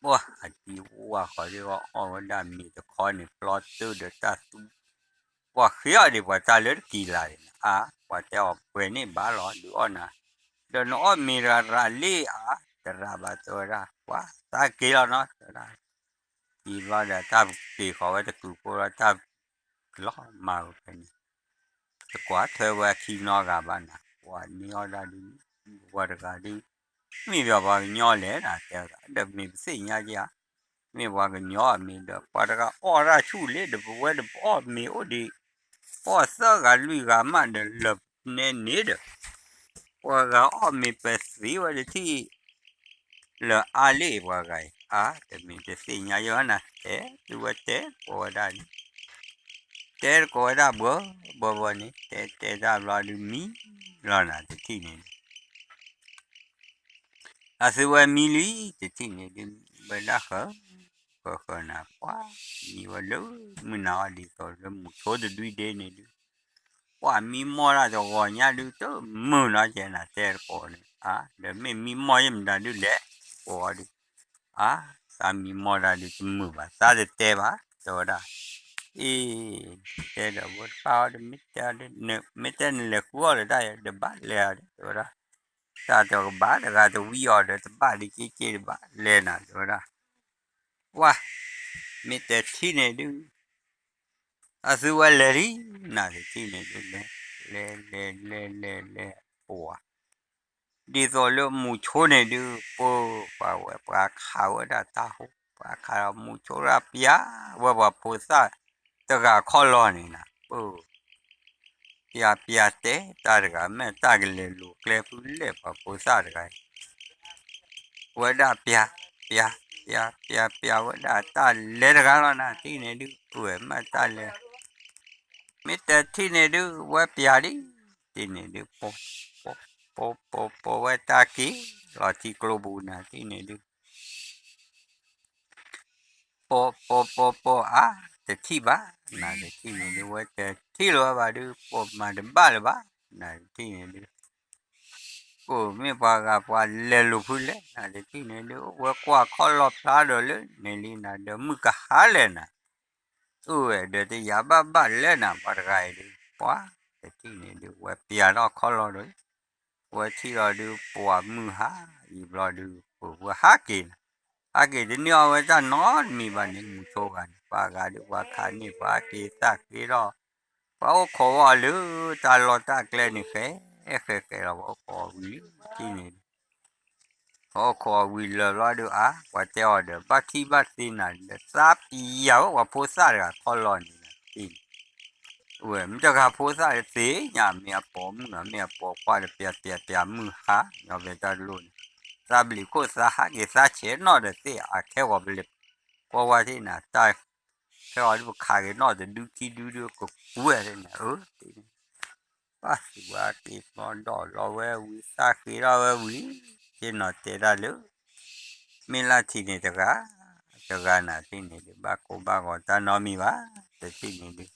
ပှၤအတံၤအိၣ်ဝဲဃီၤဒ်အီၣ်ဝဲဒၣ်မ့ၤတခီန့ၣ် ပျီတၢ်ဒီးတၢ်သူ ပှၤဃ့အီၤဒံးပှၤတၢ်လၢတကံၤလၤန့ၣ် အါ ပှၤတဲအီၤပှဲၤန့ၢ်ဘၣ်လီၤ ဒုးအီၣ်နၤ ဒီးနအီၣ်မ့ၤတဂၤရၤလံဧါ တရၤဘၣ်တဲဝဲဒၣ် ပှၤသးက့ၤလီၤနီၤ တဲဝဲဒၣ် အံၤဘျီဒီးတၢ်က့ၤဃီၤဝဲတကုာ်ဖိဒီးတၢ် လီၤမၢ်ဝဲဖဲန့ၣ် တကွၢ်ထွဲဝဲခံနီတဂၤဘၣ်နၤ ပှၤန့ၢ်အီၣ်ဒၣ်ဒုး ပှၤတဂၤဒုး မ့ၢ်ပှၤကညီလဲၣ်နၤ တဲဝဲဒၣ် ဒီးမ့ၢ်ပသ့ၣ်ညါက့ၤဧါ မ့ၢ်ပှၤကညီမ့ၢ်ဒီး ပှၤတဂၤအီၣ်တၢ်ဆူၣ်လံ ဒီးပဝဲတပအီၣ်မ့ၤအိၣ်ဒံး ပအီၣ်သၢဂၤလွံၢ်ဂၤမးဒီးလၢာ်နဲန့ၣ်ဒီး ပှၤဂၤအီၣ်မ့ၤပသံဝဲတထံၣ် လၢအါလံ ပှၤဂၤအံၤ အါ တမ့ၢ်တသ့ၣ်ညါယဲၢ်နၤ တဲသုဝဲတဲကိးဝဲဒၣ်န့ၣ် တဲတကိးဝဲဒၣ်ဘှီဘှီဘှီန့ၣ် တဲတဲတၢ်ဘျီဒုးမံ လီၤနၤတထံၣ်န့ၣ် အသုဝဲမံလံ တထံၣ်န့ၣ်ဒုး ဝဲဒၣ်ဃၢ ဃၢဃၢနၤ ပှၤမံဝဲလၢ မုၢ်နၤအီၤဒ်သိးလၢမူဆိတဒွံဒ့န့ၣ်ဒုး ပှၤမံမီၢ်တၢ်တဂီၤညါဒုး တမုာ်နီၤကဲနၤ တဲတကိးန့ၣ် အါ ဒီးမ့ၢ်မံမီၢ်ယဲၢ်မတၤဒုးလဲၣ် ကိးအီၤဒုး အါ သးမံမီၢ်တၢ်ဒုးတမုာ်ဘၣ် သးတတဲဘၣ် တဲဝဲဒၣ် အ့ တဲဒီးဝဲတဖၣ်အီၤဒီး မ့ၢ်တဲနလဲၤဃုအီၣ်လၢတၢ်ယဲ ဒီးဘၣ်လဲၤဧါ တဲဝဲဒၣ် တၢ်တကဘၣ်တဂၤတဝံအီၤဒီး တဘၣ်ဒုးက့က့တဘၣ်လဲၤနၤ တဲဝဲဒၣ် ပှၤ မ့ၢ်တဲထံၣ်န့ၣ်ဒုး အသုဝဲလဲၤလံ နၤတထံၣ်န့ၣ်ဒုး လဲၤ လဲၤ လဲၤ လဲၤ လဲၤ လဲၤ ပှၤ ဒ်သိးလၢမူဆိန့ၣ်ဒုး ပၢ်ပှၤဝဲပှၤခးဝဲဒၣ်တၢ်ဟိ ပှၤခးဒီးမူဆိတဂၤပျးဝဲပှၤဖိသၣ်တဂၤခီၣ်လီၢ်န့ၣ်နၤ ပၢ် ပျးပျးတဲတၢ်တဂၤ မ့ၢ်တၢ်ကလဲၤလိၤကျဲဖုလဲၣ် ပှၤဖိသၣ်တဂၤ ဝဲဒၣ်ပျး ပျး ပျး ပျး ပျးဝဲဒၣ်တၢ်လဲၤတဂၤလီၤနၤ ထံၣ်န့ၣ်ဒုး အဝဲမ့ၢ်တၢ်လဲၤ မ့ၢ်တထံၣ်န့ၣ်ဒုး ဝဲပျးဒ် ထံၣ်န့ၣ်ဒုး ပိာ် ပိာ် ပိာ် ပိာ်ဝဲတၢ်က့ၤလီၤထံကျိပူၤနၤ ထံၣ်န့ၣ်ဒုး ပိာ် ပိာ် ပိာ် ပိာ် အါ တထံၣ်ဘၣ် နၤတထံၣ်န့ၣ်ဒုး ဝဲတထံၣ်လၢၤဝဲဘၣ်ဒုး ပိာ်မၤတဘၣ်လၢၤဘၣ် နၤတထံၣ်န့ၣ်ဒုး ကိးမ့ၢ်ပှၤဂၤပှၤလဲၤလိၤဖုလဲၣ် နၤတထံၣ်န့ၣ်ဒုး ဝဲကွၢ်ခီၣ်လီၢ်ဖျါဒီးလၢန့ၣ်လံနၤ ဒီးမုၢ်ကဟါလဲၣ်နၤ အိၣ်ဝဲဒီးတယာ်ဘၣ်ဘၣ်လဲၣ်နၤ ပှၤတဂၤအံၤဒုး ပှၤတထံၣ်န့ၣ်ဒုး ဝဲပျးထီၣ်ခီၣ်လီၢ်ဒီး ဝဲထံၣ်လီၤဒုး ပှၤမုၢ်ဟါအံၤဘျီဒုး ပှၤဟးက့ၤနၤ ဟးက့ၤတန့ၢ်အီၣ်ဝဲတၢ်နီတမံၤဘၣ်န့ၣ် မူဆိဂၤန့ၣ် ပှၤဂၤဒုး ပှၤခးန့ၢ် ပှၤက့ၤသၣ်ဃ့ထီၣ် ပှၤအိၣ်ခိးဝဲအီၤလၢတၢ်လီၢ်တၢ်ကျဲန့ၣ် ဃဲ ဃဲ ဃဲလီၤ ပှၤအိၣ်ခိးအီၤဝံၤလံ ထံၣ်န့ၣ်ဒုး ပှၤအိၣ်ခိးအီၤဝံၤလၢာ်ဘျီဒုး အါ ပှၤတဲအီၤဒီး ဘၣ်ထံၣ်ဘၣ်သ့နၤဒီး သးပျးဝဲပှၤဖိသၣ်တဂၤခီၣ်လီၢ်န့ၣ် ထံၣ်န့ၣ် ဝဲမ့ၢ်တဂၤဖိသၣ်သ့ၣ်ညါ မ့ၢ်အပိာ်မုၣ်လီၤ မ့ၢ်အပိာ်ခွါဒီး ပျး ပျး ပျးမုၢ်ဟါ ညီဖဲတၢ်တလိၣ်န့ၣ် သးဘျံးခိၣ်သးဟးက့ၤသးဆဲးနီၣ်ဒီးသ့ၣ် အခဲဂီၤပလဲၤကွၢ်ဝဲထံၣ်နၤ တၢ်ခဲဂီၤဒုး ပခးက့ၤနီၣ်တဒုခံဒုဒုး ကကူဝဲန့ၣ် အၢ ထံၣ်န့ၣ် ပၢ်စံးဝဲက့ၤ ပျီဒီးလီၤဝဲဝံၤ သၣ်ဃ့ထီၣ်ဝဲဝံၤလံ ဆ့ၣ်နီၤတဲတၢ်လၢ မ့ၢ်လၢထံၣ်န့ၣ်တဂၤ တဂၤနၤ ထံၣ်န့ၣ်ဒုး ဘၣ်ကိၢ်ဘၣ်ဂီၤတၢ်နီတမံၤဘၣ် တထံၣ်န့ၣ်ဒုး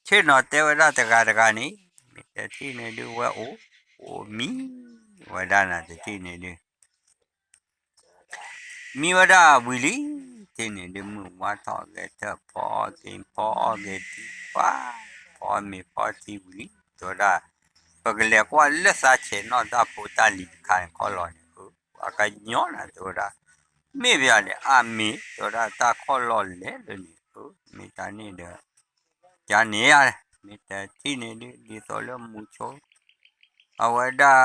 ဆ့ၣ်နီၤတဲဝဲဒၣ်တဂၤတဂၤန့ၣ် မ့ၢ်တထံၣ်န့ၣ်ဒုး ဝဲအိၣ် အိၣ်မံဝဲဒၣ်နၤ တထံၣ်န့ၣ်ဒုး မံဝဲဒၣ်ဝံၤလံ ထံၣ်န့ၣ်ဒုး မုၢ်ဝါထီၣ်ဂဲၤထၢၣ် ဖီအီၣ်က့ၤ ဖီအီၣ်က့ၤထံ ပှၤ ဖီမ့ၤဖီထံဝံၤလံ တဲဝဲဒၣ် ပကလဲၤကွၢ်လၢသးဆဲးနီၣ်တၢ်ဖိတၢ်လံၤတခါန့ၣ် ခီၣ်လီၢ်န့ၣ် အကညီနၤ တဲဝဲဒၣ် မ့ၢ်ပယၤန့ၣ် အါမ့ၢ် တဲဝဲဒၣ် တၢ်ခီၣ်လီၢ်လဲၤလၢန့ၣ် မ့ၢ်တၢ်န့ၣ်ဒီး ယၤန့ၣ်ယၤ မ့ၢ်တထံၣ်န့ၣ်ဒုး ဒ်သိးလၢမူဆိ အဝဲဒၣ်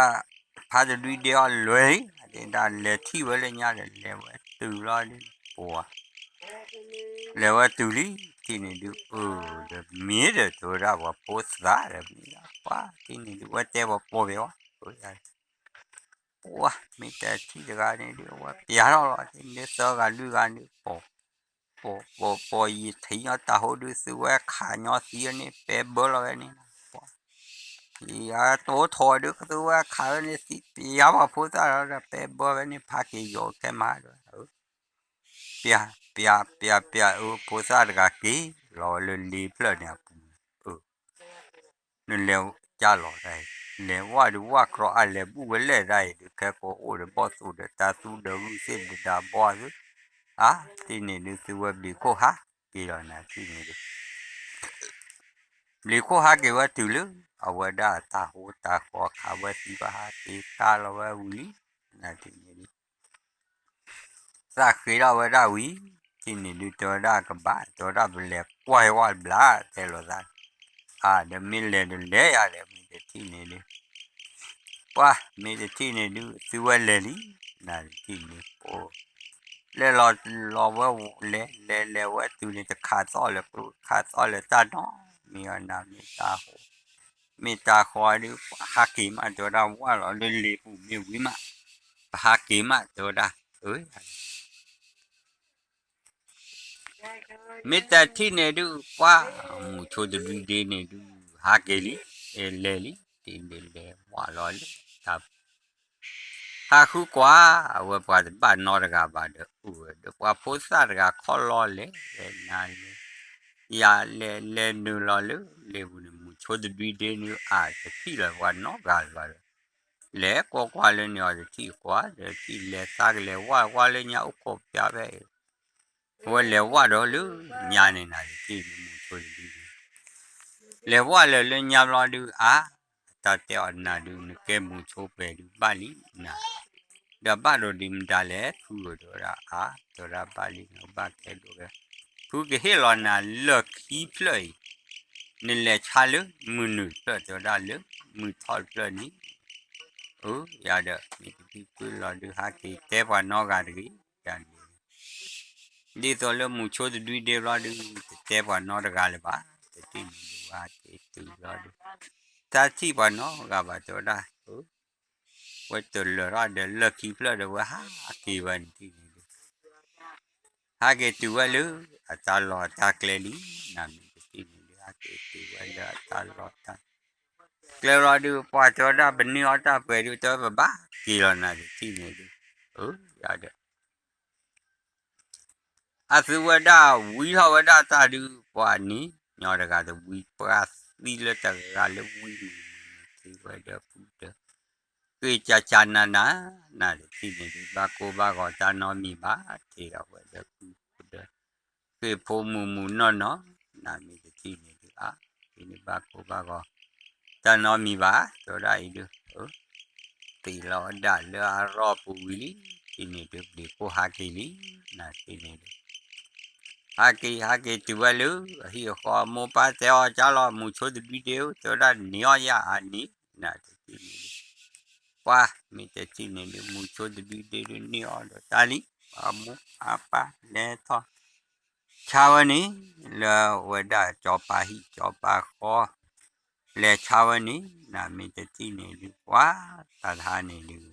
ဖါတဒုဒ့အီၣ်လွဲၤလံ ဒ်ဒၣ်လဲၤထံၣ်ဝဲလၢညါဒီး လဲၤဝဲတုၤလီၤဒုး ပှၤ လဲၤဝဲတုၤလံ ထံၣ်န့ၣ်ဒုး အၢ ဒီးမ့ၢ်ဒီး တဲဝဲဒၣ် ပှၤဖိသၣ်ဒီး မ့ၢ်ဒၣ်ပှၤ ထံၣ်န့ၣ်ဒုး ဝဲတဲပှၤပိာ်ဘဲဝဲ ပှၤ မ့ၢ်တထံၣ်တဂၤန့ၣ်ဒုး အဝဲပျးထီၣ်လီၤ ထံၣ်န့ၣ်သၢဂၤလွံၢ်ဂၤန့ၣ် ပိာ် ပိာ် ပိာ် ယထံၣ်ညီတၢ်ဟိဒုး သုဝဲခးညီသံဝဲန့ၣ် ပဲဘၢလီၤဝဲန့ၣ် ပှၤ ယတိၢ်ထီၣ်ဒုး သုဝဲခးဝဲန့ၣ် သံပျးပှၤဖိသၣ်လီၤဒီး ပဲဘၢဝဲန့ၣ် ဖးက့ၤယိာ်ခဲမးဒီး ပျး ပျး ပျး ပျး အၢ ဖိသၣ်တဂၤက့ၤလီၤဝဲလၢလ့ဖျၢၣ်န့ၣ်အပူၤ အၢ နလဲၤကၢ်လီၤတၢ်အံၤ လဲၤဝၣ်ဒုးဝၣ်ကြီအါ လဲၤဘူၣ်ဝဲလဲၣ်တၢ်အံၤဒုး ခဲကိးအိၣ်ဒီးဘီၣ်သိၣ်ဒီးတၢ်သူဒီးဂုၢ်သ့ၣ်ဒီးဒးဘီသု အါ ထံၣ်န့ၣ်ဒုး သုဝဲဘျံးခိၣ်ဟးက့ၤလီၤနၤ ထံၣ်န့ၣ်ဒုး ဘျံးခိၣ်ဟးက့ၤဝဲတုၤလၢ အဝဲဒၣ်တၢ်ဟိတၢ်ဃီခးဝဲသံဘၣ် ဟးက့ၤကၢ်လီၤဝဲဝံၤလံ နၤထံၣ်န့ၣ်ဒုး သးဃ့ထီၣ်ဝဲဒၣ်ဝံၤ ထံၣ်န့ၣ်ဒုး တဲဝဲဒၣ်ကဘၣ် တဲဝဲဒၣ်ပလဲၤကွၢ်ဝဲဘျါ တဲလိာ်သး အါ ဒီးမ့ၢ်လဲၤဒီးလဲၤယၤဒီး မ့ၢ်တထံၣ်န့ၣ်ဒုး ပှၤ မ့ၢ်တထံၣ်န့ၣ်ဒုး သုဝဲလဲၤလံ နၤတထံၣ်န့ၣ် ပ လဲၤလီၤလီၤဝဲ လဲၤလဲၤလဲၤဝဲတုၤန့ၣ် တခးသီၣ်လၢၤ ခးသီၣ်လၢၤတၢ်နီတမံၤအီၤနၤ မ့ၢ်တၢ်ဟိ မ့ၢ်တၢ်ဃီဒုး ပှၤဟးက့ၤမး တဲဝဲဒၣ် ဝၣ်လီၤလၢလ့ပူၤမ့ၢ်ဝံၤမး ပဟးက့ၤမး တဲဝဲဒၣ် အၢ မ့ၢ်တထံၣ်န့ၣ်ဒုး ပှၤ မူဆိတဒုဒ့န့ၣ်ဒုး ဟးက့ၤလံ လဲၤလံ တ့ၢ်ဒုးလဲၤဝၣ်လီၤလၢတၢ် ဟးဃုကွၢ် အဝဲပှၤတဘၣ်နီတဂၤဘၣ်ဒီး အိၣ်ဝဲဒီး ပှၤဖိသၣ်တဂၤခီၣ်လီၢ်လဲၤ လဲၤနၤလဲၤ ယၤလဲၤလဲၤနုာ်လီၤလၢလ့ပူၤန့ၣ် မူဆိတဒုဒ့န့ၣ် အတထံၣ်လၢၤပှၤနီတဂၤလၢၤဘၣ်ဒီး လဲၤကွၢ်ကွၢ်လၢန့ၣ်အီၤတထံၣ်ကွၢ် တထံၣ်လဲၤသးကလဲၤဝၣ်ကွၢ်လၢညါအိၣ်ခိးပျးဖဲအံၤ အဝဲလဲၤဝၣ်ဒီးလၢညါန့ၣ်နၤတထံၣ်န့ၣ် မူဆိတဒုဒ့ လဲၤဝၣ်လၢာ်လၢညါဘျီဒုးအါ တၢ်တဲအီၤနၤဒုး နကဲမူဆိပဲာ်ဒုးဘၣ်လံနၤ ဒီးဘၣ်ဒီးဒံးမတၤလဲၣ် ဖုဧၢ တဲဝဲဒၣ်အါ တဲဝဲဒၣ်ဘၣ်လံ နကဘၣ်ကဲဒိၣ်ဝဲ ဖုကဟ့ၣ်လီၤနၤလၢခံဖျၢၣ်အံၤ နလဲၤဆါလၢမုၢ်နုာ်တဖျၢၣ် တဲဝဲဒၣ်လၢမုၢ်ထီၣ်တဖျၢၣ်န့ၣ် အၢ ယၤဒီး မ့ၢ်တထံၣ်ကွံာ်လီၤဒုး ဟးက့ၤတဲပှၤနီတဂၤတဂ့ၤ ယၤန့ၣ် ဒ်သိးလၢမူဆိတဒုဒ့ဘျီဒုး တတဲပှၤနီတဂၤလၢၤဘၣ် တထံၣ်န့ၣ်ဒုး ဝဲဟးက့ၤတုၤဘျီဒုး တထံၣ်ပှၤနီတဂၤဘၣ် တဲဝဲဒၣ် ဝဲတလၢာ်ထီၣ်ဒီးလၢၢ်ခံဖျၢၣ်ဒီး ဝဲဟးက့ၤဝဲန့ၣ်ထံၣ်န့ၣ်ဒုး ဟးက့ၤတုၤဝဲလၢ အတၢ်လီၢ်အတၢ်ကျဲလံ နမ့ၢ်တထံၣ်န့ၣ်ဒုး ဟးက့ၤတုၤဝဲလၢအတၢ်လီၢ်တၢ်ကျဲလီၤဒုး ပှၤတဲဝဲဒၣ် ပန့ၢ်အီၣ်တၢ်ပှဲၤဒုး တဲဝဲပဘၣ်က့ၤလီၤနၤတထံၣ်န့ၣ်ဒုး အၢ ယၤဒီး အသုဝဲဒၣ်ဝံထီၣ်ဝဲဒၣ်တၢ်ဒုး ပှၤန့ၣ်ညီတဂၤတဝံ ပှၤသံလၢတဂၤလၢဝံမုၢ်မုၢ်န့ၣ် ထံၣ်ဝဲဒီးဖုဒီး ဃ့ကၢ်ကၢ်နၤနၤ နတထံၣ်န့ၣ်ဒုး ဘၣ်ကိၢ်ဘၣ်ဂီၤတၢ်နီတမံၤဘၣ် ထံၣ်ဒီးဝဲဒီးဖုဒီး ဃ့ဖိမုၢ်မုၢ်နီၢ်နီၢ် နမ့ၢ်တထံၣ်န့ၣ်ဒုး အါ ဒ်န့ၣ်ဘၣ်ကိၢ်ဘၣ်ဂီၤ တၢ်နီတမံၤဘၣ် တဲဝဲဒၣ်အံၤဒုး သ့ၣ်လီၤဝဲဒၣ်လၢအရီၢ်ပူၤဝံၤလံ တထံၣ်န့ၣ်ဒုး ဘျံးခိၣ်ဟးက့ၤလံ နတထံၣ်န့ၣ်ဒုး ဟးက့ၤ ဟးက့ၤတုၤဝဲလၢ အဟံၣ်အဃီ အမိၢ်ပၢ်တဲအီၤကၢ်လီၤ မူဆိတဒုဒ့ဧၢ တဲဝဲဒၣ်န့ၢ်အီၣ်ယၤအါန့ၣ် နတထံၣ်န့ၣ်ဒုး ပှၤမ့ၢ်တထံၣ်န့ၣ်ဒုး မူဆိတဒုဒ့ဒုးန့ၢ်အီၣ်ဒီးတၢ်လံ အမိၢ်အပၢ်လဲၤထီၣ် ဆါဝဲန့ၣ် လၢဝဲဒၣ်စီၤပၤဟံၣ်စီၤပၤဃီ လဲၤဆါဝဲန့ၣ် နမ့ၢ်တထံၣ်န့ၣ်ဒုး ပှၤတၢ်တဟါန့ၣ်ဒုး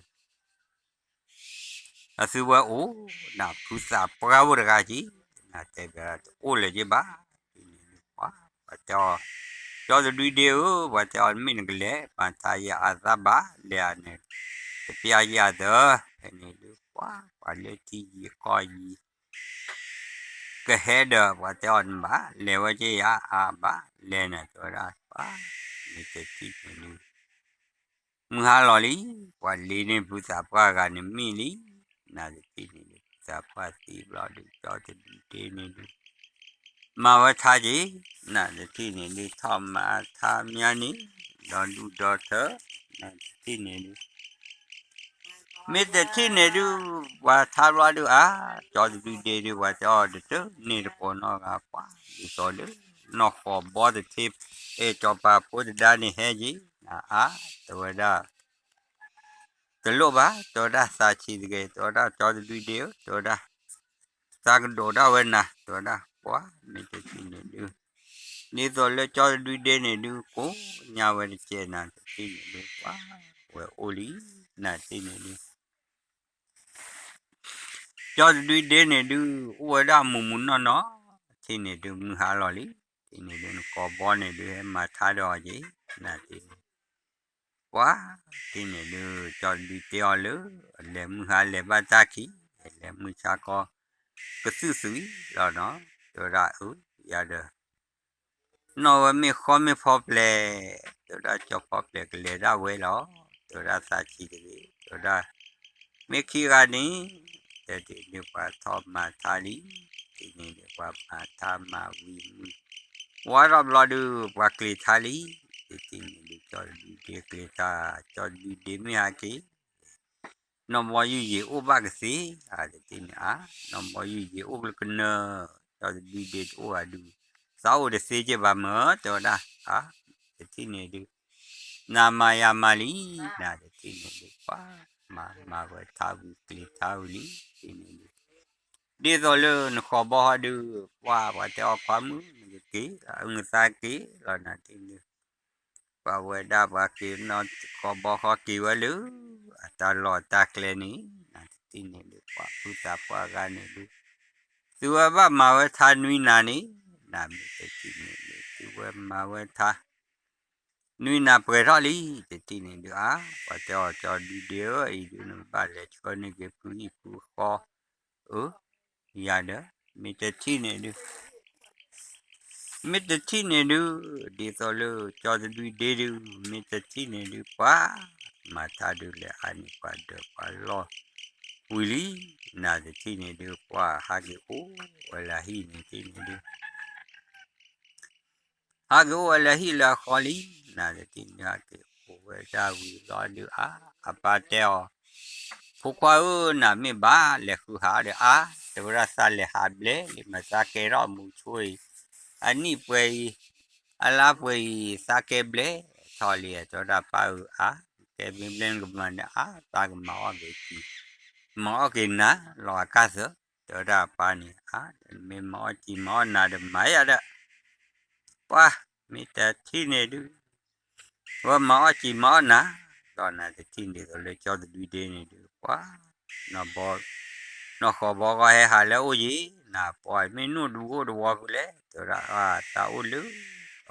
အသုဝဲအိၣ် နဖုသးပှၢ်အိၣ်တဂၤက့ၤ နတဲဘၣ်တအိၣ်လၢၤက့ၤဘၣ် တထံၣ်န့ၣ်ဒုး ပှၤ ပှၤတဲအီၤ ကၠီတဒုဒ့ဧၢ ပှၤတဲအီၤ မ့ၢ်နကလဲၤ မၤတၢ်ယၤအသးဘၣ် လဲၤအန့ၣ် တပျၢ်ယၤသၢ ဖဲန့ၣ်ဒုး ပှၤ ပှၤလၢထံယံၤကီၢ်ယံၤ ကဟဲဒီး ပှၤတဲအီၤနဘၣ် လဲၤဝဲက့ၤယၤအါဘၣ် လဲၤနၤတဲဝဲဒၣ် ပှၤ မ့ၢ်တထံၣ်န့ၣ်ဒုး မုၢ်ဟါလီၤလံ ပှၤလ့န့ၢ်ဖုသးပှၢ်ဂၤန့ၣ်မ့ၢ်လံ နတထံၣ်န့ၣ်ဒုး ဖုသးပှၢ်သံဘျီဒုး ကၠီတဒုဒ့န့ၣ်ဒုး မၤဝဲထါက့ၤ နတထံၣ်န့ၣ်ဒုး ထီၣ်မၤထါမၠါန့ၣ် ဒီဒူၣ်ဒီထၢ နတထံၣ်န့ၣ်ဒုး မ့ၢ်တထံၣ်န့ၣ်ဒုး ပှၤထါဘျီဒုးအါ ကၠီတဒုဒ့ဒုး ပှၤတဲအီၤတတၢ်န့ၣ်တကိးနီတဂၤ ပှၤဒ်သိးလၢ နီၢ်ဃီၤဘီတထ့ အဲၣ်စီၤပၤဖိတဒါန့ၣ်ဟဲက့ၤ အါ တဲဝဲဒၣ် တလိၣ်ဘၣ် တဲဝဲဒၣ်သးဆံးတဂ့ၤ တဲဝဲဒၣ်ကၠီတဒုဒ့ဧၢ တဲဝဲဒၣ် သးကဒိးဒၣ်ဝဲနၤ တဲဝဲဒၣ် ပှၤမ့ၢ်တထံၣ်န့ၣ်ဒုး ဒ်သိးလၢကၠီတဒုဒ့န့ၣ်ဒုး ကိးညါဝဲတကဲးနၤတထံၣ်န့ၣ်ဒုး ပှၤဝဲအိၣ်လံ နတထံၣ်န့ၣ်ဒုး ကၠီတဒုဒ့န့ၣ်ဒုး အိၣ်ဝဲဒၣ်မုၢ်မုၢ်နီၢ်နီၢ် ထံၣ်န့ၣ်ဒုး မုၢ်ဟါလီၤလံ ထံၣ်န့ၣ်ဒုး နကိးဘီန့ၣ်ဒုး ဟဲမၤထါဒီးအီၤက့ၤ နတထံၣ်န့ၣ် ပှၤ ထံၣ်န့ၣ်ဒုး ကၠီတဒုတဲအီၤလၢ လဲၤမုၢ်ဟါလဲၤဘၣ်တၢ်ခံ လဲၤမုၢ်ဆါခီ ကသုၣ်သွံၣ်လီၤနီၤ တဲဝဲဒၣ်အၢ ယၤဒီး နီၢ်ဝဲမ့ၢ်ဃီမ့ၢ်ဖီပျဲၢ် တဲဝဲဒၣ်ကၠီဖီပျဲၢ်ကလဲၤဒၣ်ဝဲလီၤ တဲဝဲဒၣ်သးဆံးတဂ့ၤ တဲဝဲဒၣ် မ့ၢ်ခံဂၤန့ၣ် တဲဒ်န့ၣ်ပှၤထီၣ်မၤထါလံ ဒ်န့ၣ်ဒ်ပှၤမၤထါမၤဝံၤမုၢ် ဝါထီၣ်ဘျီဒုး ပှၤကျ့ၤထါလံ ဒ်န့ၣ်ဒ်ကၠီတဒုဒ့ကျ့ၤထါ ကၠီတဒုဒ့မ့ၢ်ဟဲက့ၤ နီၢ်ဘီယုၢ်ယံၤအိၣ်ဘၣ်ကသ့ အါ တထံၣ်န့ၣ်အါ နီၢ်ဘီယုၢ်ယံၤအိၣ်ကနၢၤ ကၠီတဒုဒ့တအိၣ်ဘၣ်ဒုး သးအိၣ်တသ့က့ဘၣ်မၢ တဲဝဲဒၣ် အါ တထံၣ်န့ၣ်ဒုး နၤမၤယၤမၤလံ နတထံၣ်န့ၣ်ဒုး ပှၤမၤမၤဝဲထါဝံၤကျ့ၤထါဝံၤလံ တထံၣ်န့ၣ်ဒုး ဒ်သိးလၢနဃီၤဘီဟီဒုး ပှၤပှၤတဲအီၤခွါမုၣ် နကက့ၤ နသးက့ၤလီၤ နတထံၣ်န့ၣ်ဒုး ပှၤဝဲဒၣ်ပှၤက့ၤနီၢ်ဃီၤဘီဃီ က့ၤဝဲလၢ အတၢ်လီၢ်တၢ်ကျဲန့ၣ် နတထံၣ်န့ၣ်ဒုး ပှၤဖုသးပှၢ်ဂၤန့ၣ်ဒုး သုဝဲဘၣ်မၤဝဲထါနွံနၤန့ၣ် နမ့ၢ်တထံၣ်န့ၣ်ဒုး သုဝဲမၤဝဲထါ နွံနၤပှဲၤထီၣ်လံ တထံၣ်န့ၣ်ဒုး အါ ပှၤတဲအီၤကၠီဒုဒ့ဧၢ အံၤဒုး နဘၣ်လဲၤဆှၢန့ၢ်က့ၤဖုဟံၣ်ဖုဃီ အၢ ယၤဒီး မ့ၢ်တထံၣ်န့ၣ်ဒုး မ့ၢ်တထံၣ်န့ၣ်ဒုး ဒ်သိးလၢကၠီတဒုဒ့ဒုး မ့ၢ်တထံၣ်န့ၣ်ဒုး ပှၤမၤထါဒုးလဲၤအါန့ၢ်ပှၤဒၢးပှၤလီၢ်ဝံၤလံ နတထံၣ်န့ၣ်ဒုး ပှၤဟးက့ၤအိၣ်ဝဲလၢဟံၣ်န့ၣ်တထံၣ်န့ၣ်ဒုး ဟးက့ၤအိၣ်ဝဲလၢဟံၣ်လၢအဃီလံ နတထံၣ်န့ၣ် ဟးက့ၤအိၣ်ဝဲဒၣ်ဝံၤလီၤဒုးအါ အပၢ်တဲအီၤ ဖိခွါဧၢ နမ့ၢ်ဘၣ်လဲၤဃုဟးဒီးအါ တဲဝဲဒၣ်သးလဲၤဟးဘျဲၣ်လံ မ့ၢ်သးကဲထီၣ်မူဆိအံၤ အနံၣ်ပှဲၤအံၤ အလါပှဲၤအံၤ သးကဲဘျဲၣ်ထီၣ်လံ တဲဝဲဒၣ်ပၢ်ဧၢအါ က ကဲဘျ့ဘျ့နကမၤန့ၣ် အါ သးကမၤအီၣ်က့ၤကံၤ မၤအီၣ်က့ၤနၤ လီၤအကါသၢ တဲဝဲဒၣ်ပၢ်န့ၣ် အါ မ့ၢ်မၤအီၣ်ကံၤမၤအီၣ်နၤဒီးမၤယၤဒီး ပှၤ မ့ၢ်တထံၣ်န့ၣ်ဒုး ဝဲမၤအီၣ်ကံၤမၤအီၣ်နၤ ဒီးနတထံၣ်န့ၣ်ဒီးလၢကၠီတဒုဒ့န့ၣ်ဒုး ပှၤ နီၢ်ဃီဘီဂီၢ်ဟဲဟးလၢအအိၣ်ယံၤ နပှၤမ့ၢ်နအိၣ်တဝီတဝီဖုလဲၣ် တဲဝဲဒၣ် အတၢ်အိၣ်လၢ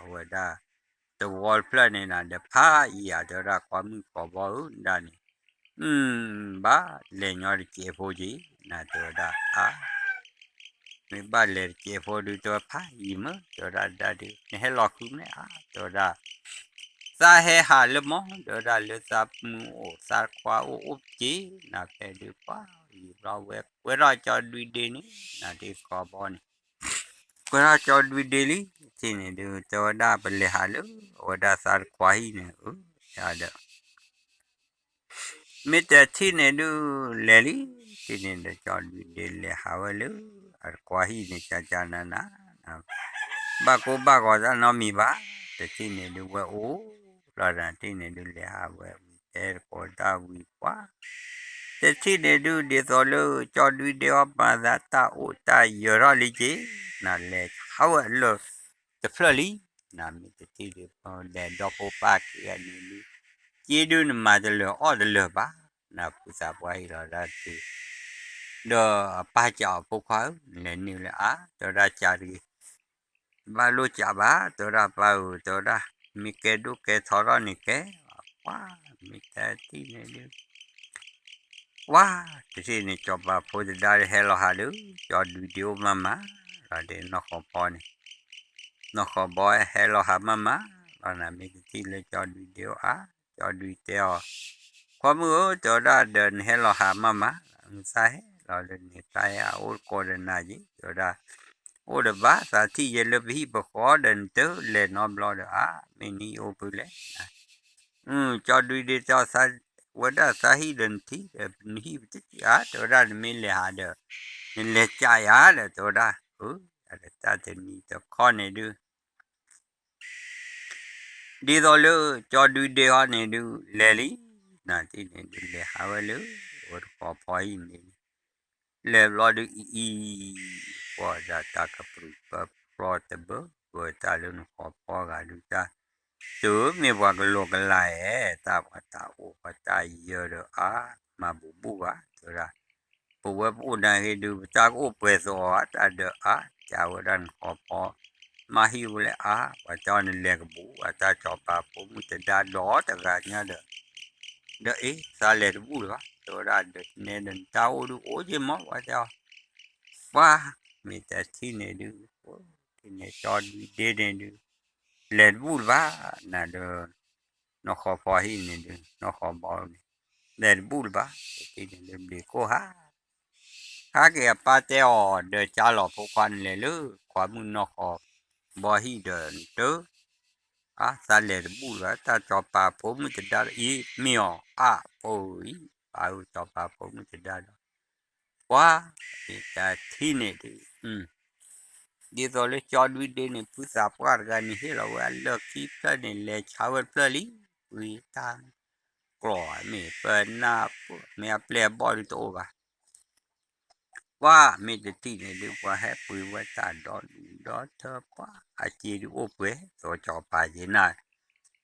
အဝဲဒၣ် တဝီတဖျၢၣ်န့ၣ်နၤဒီးဖးယံၤဧါ တဲဝဲဒၣ်ကွၢ်မုၣ်ဃီဘီဧၢ ဒၣ်န့ၣ် ဘၣ်လဲၤညီတကဲးဖိက့ၤ နတဲဝဲဒၣ် အါ မ့ၢ်ဘၣ်လဲၤတကဲးဖိဒုး တဲဝဲဖးယံၤမ့ၢ် တဲဝဲဒၣ်ဒၣ်ဒုး နဟဲလီၤဃုမ့ၢ်ဧါ တဲဝဲဒၣ် သးဟဲဟးလၢမီၢ် တဲဝဲဒၣ်လၢသးမုၢ်အိၣ် သးခွါအိၣ်အိၣ်က့ၤ နဖဲဒုးပှၤ ယံၤဘျီဝဲကွဲထီၣ်ကၠီဒုဒ့န့ၣ် နတဃီဘီန့ၣ် ကွဲထီၣ်ကၠီဒုဒ့လံ တထံၣ်န့ၣ်ဒုး တဲဝဲဒၣ်ပလဲၤဟးလၢ အဝဲဒၣ်သးတခွါဟံၣ်န့ၣ် အၢ ယၤဒီး မ့ၢ်တထံၣ်န့ၣ်ဒုး လဲၤလံ တထံၣ်န့ၣ်ဒီး ကၠီဒုဒ့လဲၤဟးဝဲလၢ အတခွါဟံၣ်န့ၣ် ကကနန ဘၣ်ကိၢ်ဘၣ်ဂီၤတၢ်နီတမံၤဘၣ် တထံၣ်န့ၣ်ဒုး ဝဲအိၣ်လီၤ တထံၣ်န့ၣ်ဒုး လဲၤဟးဝဲဝံၤ တဲတကိးတၢ်ဝံၤပှၤ တထံၣ်န့ၣ်ဒုး ဒ်သိးလၢ ကၠီဒုဒ့အီၤမၤသးတၢ်အိၣ်တၢ်ယၢၤထီၣ်လံက့ၤ နလဲၤဟးဝဲအလၢၢ်တဖျၢၣ်လံ နမ့ၢ်တထံၣ်ဒုး လဲၤဒီဖိပၢ်က့ၤန့ၣ်ဒုး က့ဒုးနမၤတလၢာ်အီၣ်တလၢာ်ဘၣ် နဖုသးပှၢ်ဟ့ၣ်လီၤဒၣ်တုၤ ဒီးအပၢ်ကးအီၤဖိခွါဧၢ နလဲၤနုာ်လၢအါ တဲဝဲဒၣ်ကးတဂ့ၤ ဘၣ်လိၣ်ကးဘၣ် တဲဝဲဒၣ်ပၢ်ဧၢ တဲဝဲဒၣ် မ့ၢ်ကဲဒိၣ်ကဲထီထီၣ်န့ၣ်ကဲ ပှၤ မ့ၢ်တထံၣ်န့ၣ်ဒုး ပှၤ တထံၣ်န့ၣ် ကၠီပၤဖိတဒါဒီးဟဲလီၤဟးဒီး ကၠီဒုဒ့အိၣ်မးမး လီၤဒီးနီၢ်ဃီဘီန့ၣ် နီၢ်ဃီဘီဟဲလီၤဟးမးမး လီၤနၤမ့ၢ်တထံၣ်လၢကၠီဒုဒ့အိၣ်အါ ကၠီဒုတဲအီၤ ခွါမုၣ်ဧၢ တဲဝဲဒၣ်ဒီးနဟဲလီၤဟးမးမး သးဟဲလီၤလၢန့ၣ် သးဟဲအအိၣ်တကိးဒီးနၤက့ၤ တဲဝဲဒၣ် အိၣ်ဒီးဘၣ်သးထံၣ်ယဲလၢပဟံၣ်ပဃီဒီးနတလဲၤနီတဘျီဒီးအါ မ့ၢ်နဟံၣ်အိၣ်ဖဲလဲၣ် ကၠီဒုဒ့တဲအီၤ ဝဲဒၣ်သးဟံၣ်ဒီးနထံၣ်ဒီးနဟံၣ်ပတထံၣ်ဧါ တဲဝဲဒၣ်နမ့ၢ်လဲၤဟးဒီး နလဲၤကးယၤဒီး တဲဝဲဒၣ် အၢ ဒီးတၢ်တနံၤတခီန့ၣ်ဒုး ဒ်သိးလၢကၠီဒုဒ့ဟီန့ၣ်ဒုး လဲၤလံ နတထံၣ်န့ၣ်ဒုး လဲၤဟးဝဲလၢ အဝဲတဃီဖီဟံၣ်န့ၣ် လဲၤဘျီဒုးအံၤအံၤ ပှၤဒၣ်တၢ်ကပြုၢ်ပၢဖျီတဘၢ ပှၤတၢ်လၢနဃီဖီဂၤဒုးတၢ် တုၤမ့ၢ်ပှၤကလီကလါဧဲ တၢ်ပှၤတၢ်အိၣ်ပှၤတၢ်ယၢၤဒီးအါ မၤဘူးဘူးဘၣ် တဲဝဲဒၣ် ပဝဲပအိၣ်နၤဂ့ၤဒုး ပတၢ်ကအိၣ်ပှဲၤသီအီၤ တၢ်ဒီးအါ ကးဝဲဒၣ်နဃီဖီ မၤဟံၣ်ဝဲလၢအါ ပှၤတဲအီၤနလဲၤကဘူး အတၢ်ကၠီၤပၤဖိမုၣ်တဒါဒီးတဂၤညါဒီး ဒီးအ့ သးလဲၤတဘူၣ်လၢၤဘၣ် တဲဝဲဒၣ်ဒီးနဲဒီးနတၢ်အိၣ်ဒုးအိၣ်က့ၤမး ပှၤတဲအီၤ ပှၤ မ့ၢ်တထံၣ်န့ၣ်ဒုး ထံၣ်န့ၣ်ကၠီဒုဒ့န့ၣ်ဒုး လဲၤတဘူၣ်လၢၤဘၣ် နၤဒီး နီၢ်ဃီဖီဟံၣ်န့ၣ်ဒုး နီၢ်ဃီဘီန့ၣ် လဲၤတဘူၣ်လၢၤဘၣ် တထံၣ်န့ၣ်ဒုး ဘျံးခိၣ်ဟး ဟးက့ၤအပၢ်တဲအီၤ ဒီးကၢ်လီၤဖိခွါန့ၣ်လဲၤလၢ ခွါမုၣ်နီၢ်ဃီဘီဟံၣ်ဒီးနတၢ် အါ သးလဲၤတဘူၣ်လၢၤဘၣ် တၢ်ကၠီၤပၤဖိမုၣ်တဒါဒီးအံၤ မ့ၢ်အီၤအါ ဖိအံၤ ပၢ်ဧၢ ကၠီၤပၤဖိမုၣ်တဒါဒီး ပှၤ မ့ၢ်တထံၣ်န့ၣ်ဒုး ဒ်သိးလၢကၠီဒုဒ့န့ၣ် ဖုသးပှၢ်တဂၤန့ၣ် ဟ့ၣ်လီၤဝဲအလၢၢ်ခံဖျၢၣ်န့ၣ် လဲၤဆါဝဲတဖျၢၣ်လံ ပှ့ၤတၢ်ကျီၢ် မ့ၢ်ပနၢ် မ့ၢ်အပျဲၢ်အဘီၣ်ဒုးတအိၣ်ဘၣ် ပှၤမ့ၢ်တထံၣ်န့ၣ်ဒုး ပှၤဟဲပှ့ၤဝဲတၢ်ဒီဒူၣ်ဒီထၢ ပှၤအစ့ဒုးအိၣ်ပှဲၤ သီကၠီၤပၤက့ၤနၢ်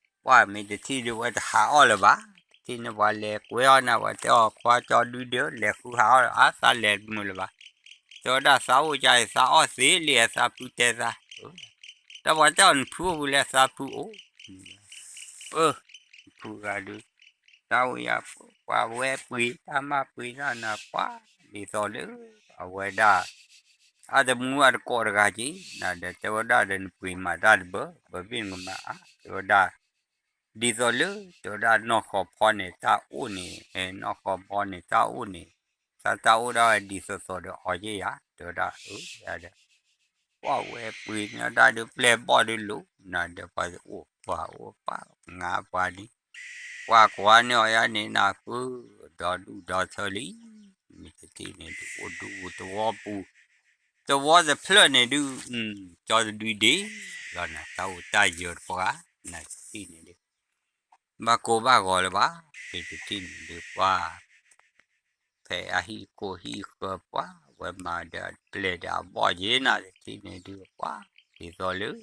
ပှၤမ့ၢ်တထံၣ်ဒုးဝဲတဟးအီၣ်လၢၤဘၣ် တထံၣ်န့ၣ်ပှၤလဲၤကွဲအီၣ်နၤ ပှၤတဲအီၤခွါကၠီဒုဒ့ လဲၤဃုဟးအီၣ်လၢၤ အါ သးလဲၤတမုာ်လၢၤဘၣ် တဲဝဲဒၣ်သးအိၣ်ကါအံၤ သးအီၣ်သ့လံ အသးဖုတဲသး တၢ်ပှၤတဲအီၤနဖုအိၣ်ဖဲလဲၣ် သးဖုအိၣ် အၢ ဖုဂၤဒုး တၢ်အိၣ်ယၤ ပှၤဝဲပှ့ၤ တၢ်မၤပှ့ၤတၢ်နၤ ပှၤ ဒ်သိးလၢ အဝဲဒၣ် အတမူအတကိးတဂၤက့ၤ နၤဒီးတဲဝဲဒၣ်ဒီးနပှ့ၤမၤတၢ်တဘၢ ဘၢဘ့ၣ်နကမၤအါ တဲဝဲဒၣ် ဒ်သိးလၢ တဲဝဲဒၣ်နီၢ်ဃီဖီန့ၣ် တၢ်အိၣ်န့ၣ် နီၢ်ဃီဘီန့ၣ် တၢ်အိၣ်န့ၣ် သးတၢ်အိၣ်ဒၣ်ဝဲဒ်သိးသိးဒီးအီၤက့ၤယၤ တဲဝဲဒၣ် အၢ ယၤဒီး ပှၤဝဲပှ့ၤန့ၢ်တၢ်ဒုး ပျဲၢ်ဘီၣ်ဒုးလိၤ နၤဒီးပှၤအိၣ်ပှၤအိၣ်ပှၤ ငါပှၤဒ် ပှၤကွၢ်န့ၢ်အီၤယၤန့ၣ် နၤဖု ဒီဒူၣ်ဒီထၢလံ မ့ၢ်တထံၣ်န့ၣ်ဒုး အိၣ်ဒူၣ်အိၣ်သဝီပူၤ သဝီတဖျၢၣ်န့ၣ်ဒုး ကၠီတဒုဒ့ လီၤနၤ တၢ်အိၣ်တၢ်ယၢၤတပှၤ နၤတထံၣ်န့ၣ်ဒုး ဘၣ်ကိၢ်ဘၣ်ဂီၤလၢၤဘၣ် မ့ၢ်တထံၣ်န့ၣ်ဒုးပှၤ ဖဲအဟံၣ်ကိၢ်ဟံၣ်ဃၢၤပှၤ ဝဲမၤဒီးပျဲၢ်ဒီးအဘီၣ်ယ့ၤ နတထံၣ်န့ၣ်ဒုးပှၤ ဒ်သိးလၢ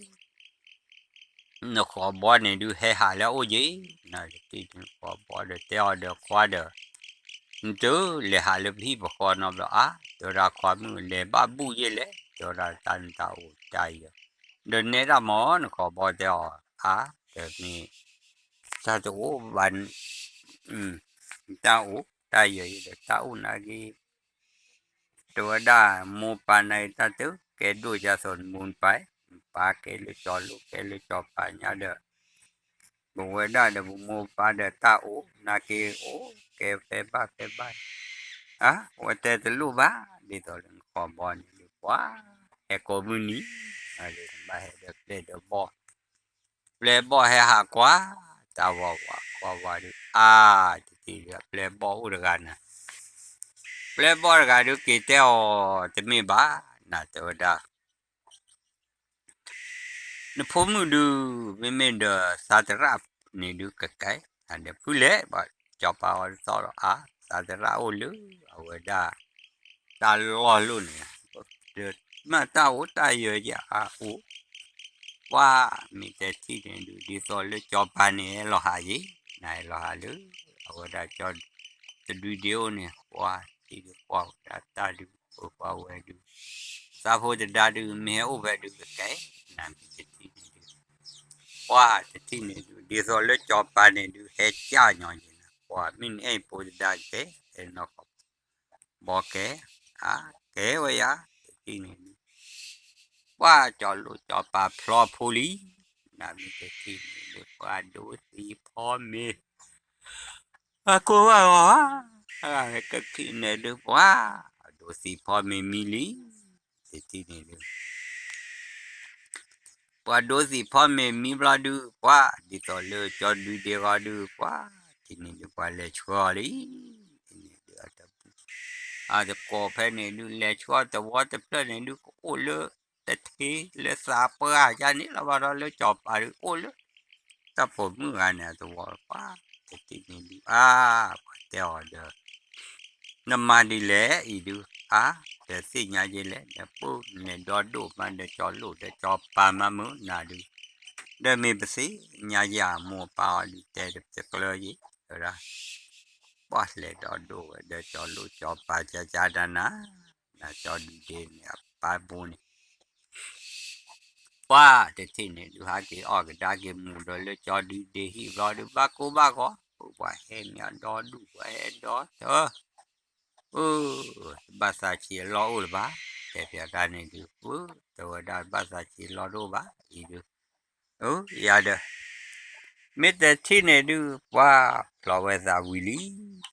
နဃိးဘီန့ၣ်ဒုးဟဲဟးလၢအအိၣ်ယ့ၤ နတထံၣ်န့ၣ်ဃိးဘီဒီးတဲအီၤဒီးခွါဒီး နတလဲၤဟးလၢပဟံၣ်ပဃီနီတဘျီဧါ တဲဝဲဒၣ်ခွါမုၣ်လဲၤဘၣ်ဘူၣ်ယ့ၤလဲၣ် တဲဝဲဒၣ်တၢ်နတၢ်အိၣ်တၢ်ယၢၤ ဒီးနဲဒၣ်မ့ၢ်နဃိးဘီတဲအီၤဧါ ဒီးမ့ၢ် တၢ်တအိၣ်ဘၣ် တၢ်အိၣ်တၢ်ယၢၤယ့ၤဒီးတၢ်အိၣ်နာ်က့ တဲဝဲဒၣ် မိၢ်ပၢ်နာ်က့ တၢ်တကဲဒိၣ်ယၤသိးနမိၢ်နပၢ်, နပၢ်ကဲလၢကၠီၤလိၣ် ကဲလၢကၠီၤပၤညါဒီး ပဝဲဒၣ်ဒီးပမိၢ်ပၢ်ဒီးတၢ်အိၣ်နာ်က့အိၣ်ကဲဖဲဘၣ်ဖဲဘၣ်, အဝဲတဲတလိၣ်ဘၣ် ဒ်သိးလၢနဃိးဘီန့ၣ်ဒုးပှၤ ဟဲကိးမုၢ်နံၤ ဘၣ်ဟဲဒီးပျဲၢ်ဒီးဘီၣ် ပျဲၢ်ဘီၣ်ဟဲဟးကွၢ် တၢ်ဝးဝးကွၢ်ဝးဒုး အါ တထံၣ်ဒုး ပျဲၢ်ဘီၣ်အိၣ်တဂၤနၤ, ပျဲၢ်ဘီၣ်တဂၤဒုးက့ၤတဲအီၤ တမ့ၢ်ဘၣ် နၤတဲဝဲဒၣ် နဖိမုၣ်ဒုး မ့မ့ၢ်ဒီးသးသရၣ်န့ၣ်ဒုးကကဲ ဒီးဖုလဲၣ် ဘၣ်ကၠီၤပၤအီၤတသီလီၤ အါ သးသရၣ်အိၣ်လၢ အဝဲဒၣ် တၢ်လီၢ်လိၣ်န့ၣ် မ့ၢ်တၢ်အိၣ်တၢ်ယၢၤယအါအိၣ် ပှၤမ့ၢ်တထံၣ်န့ၣ်ဒုး ဒ်သိးလၢကၠီၤပၤန့ၣ် ဟဲလီၤဟးယ့ၤ နဟဲလီၤဟးလၢ အဝဲဒၣ်ကၠီၤ တဒုဒ့အိၣ်န့ၣ် ပှၤထံၣ်ဒုးကွၢ်ဝဲဒၣ်တၢ်ဒုး ပှၤဝဲဒုး သးဖိတဒါဒုး မ့ၢ်ဟဲအိၣ်ဖဲဒုးကကဲ နမ့ၢ်တထံၣ်န့ၣ်ဒုး ပှၤတထံၣ်န့ၣ်ဒုး ဒ်သိးလၢကၠီၤပၤန့ၣ်ဒုး ဟဲကၢ်ညီယ့ၤနၤ ပှၤမ့ၢ်နအဲၣ်ဖိတဒါကဲ ဟဲနီၢ်ကီၢ် ဘီကဲ အါ ကဲဝဲယၤ တထံၣ်န့ၣ်ဒုး ပှၤကၠီၤလိၣ်ကၠီၤပၤဖျီဖိလံ, နမ့ၢ်တထံၣ်န့ၣ်ဒုး ပှၤဒိသံဖီမ့ၤ အကိးဘၣ်ဂီၤဧါ, ကထံၣ်န့ၣ်ဒုး ပှၤဒိသံဖီမ့ၤမံလံ, တထံၣ်န့ၣ်ဒုး ပှၤဒိသံဖီမ့ၤမံဘျီဒုး ပှၤဒ်သိးလၢကၠီၤဒုးဒ့ဂီၤဒုး ပှၤ တထံၣ်န့ၣ်ဒုး ပှၤလဲၤဆှၢအီၤလံ, တထံၣ်န့ၣ်ဒုး အတပူၤ အတကိးဖဲန့ၣ်ဒုး လဲၤဆှၢတဝီတဖျၢၣ်န့ၣ်ဒုး ကအိၣ်လၢ တထံလၢသးပှၢ်ယါန့ၣ်လီၤဘၣ်ဒီး လၢကၠီၤပၤဒုးအိၣ်လၢ တၢ်ပိာ်မုၣ်ဂၤန့ၣ် အတဝီပှၤ တထံၣ်န့ၣ်ဒုး အါ ပှၤတဲအီၤဒီး နမၤဒ်လဲၣ်အံၤဒုး အါ တသ့ၣ်ညါယဲလဲၣ် နပူၤန့ၣ်ဒီဒိၣ်မးဒီး ကၠီၤလိၣ်ဒီးကၠီၤပၤမးမုၢ်နၤဒုး ဒီးမ့ၢ်ပသ့ၣ်ညါယဲအမိၢ်ပၢ်အီၤဒုး တဲတကျၢၤယဲ တဲဝဲဒၣ် ပှၤလဲၤဒီဒိၣ်ဝဲဒီး ကၠီၤလိၣ်ကၠီၤပၤကကါတၢ်နၤ နကၠီၤဒုးဒ့န့ၣ် အပၢ်ဘိန့ၣ် ပှၤတထံၣ်န့ၣ်ဒုး ဟးက့ၤအီၣ်ကဒါက့ၤမူၤဒီးလၢကၠီၤဒုးဒ့ဟံၣ်ဘျီဒုး ဘၣ်ကိၢ်ဘၣ်ဂီၤ ပှၤဟဲမ့ၢ်အဒီဒူၣ် ပှၤဟဲဒီတၢ် အၢ တဘၣ်သးဆံးအလီၢ်အိၣ်လၢၤဘၣ်, တဲဖျါတၢ်န့ၣ်ဒုး ပတဲဝဲဒၣ် တဘၣ်သးဆံးအလီၢ်တအိၣ်ဘၣ် အံၤဒုး အၢ ယၤဒီး မ့ၢ်တထံၣ်န့ၣ်ဒုး ပှၤဖျီဝဲသးဝံၤလံ,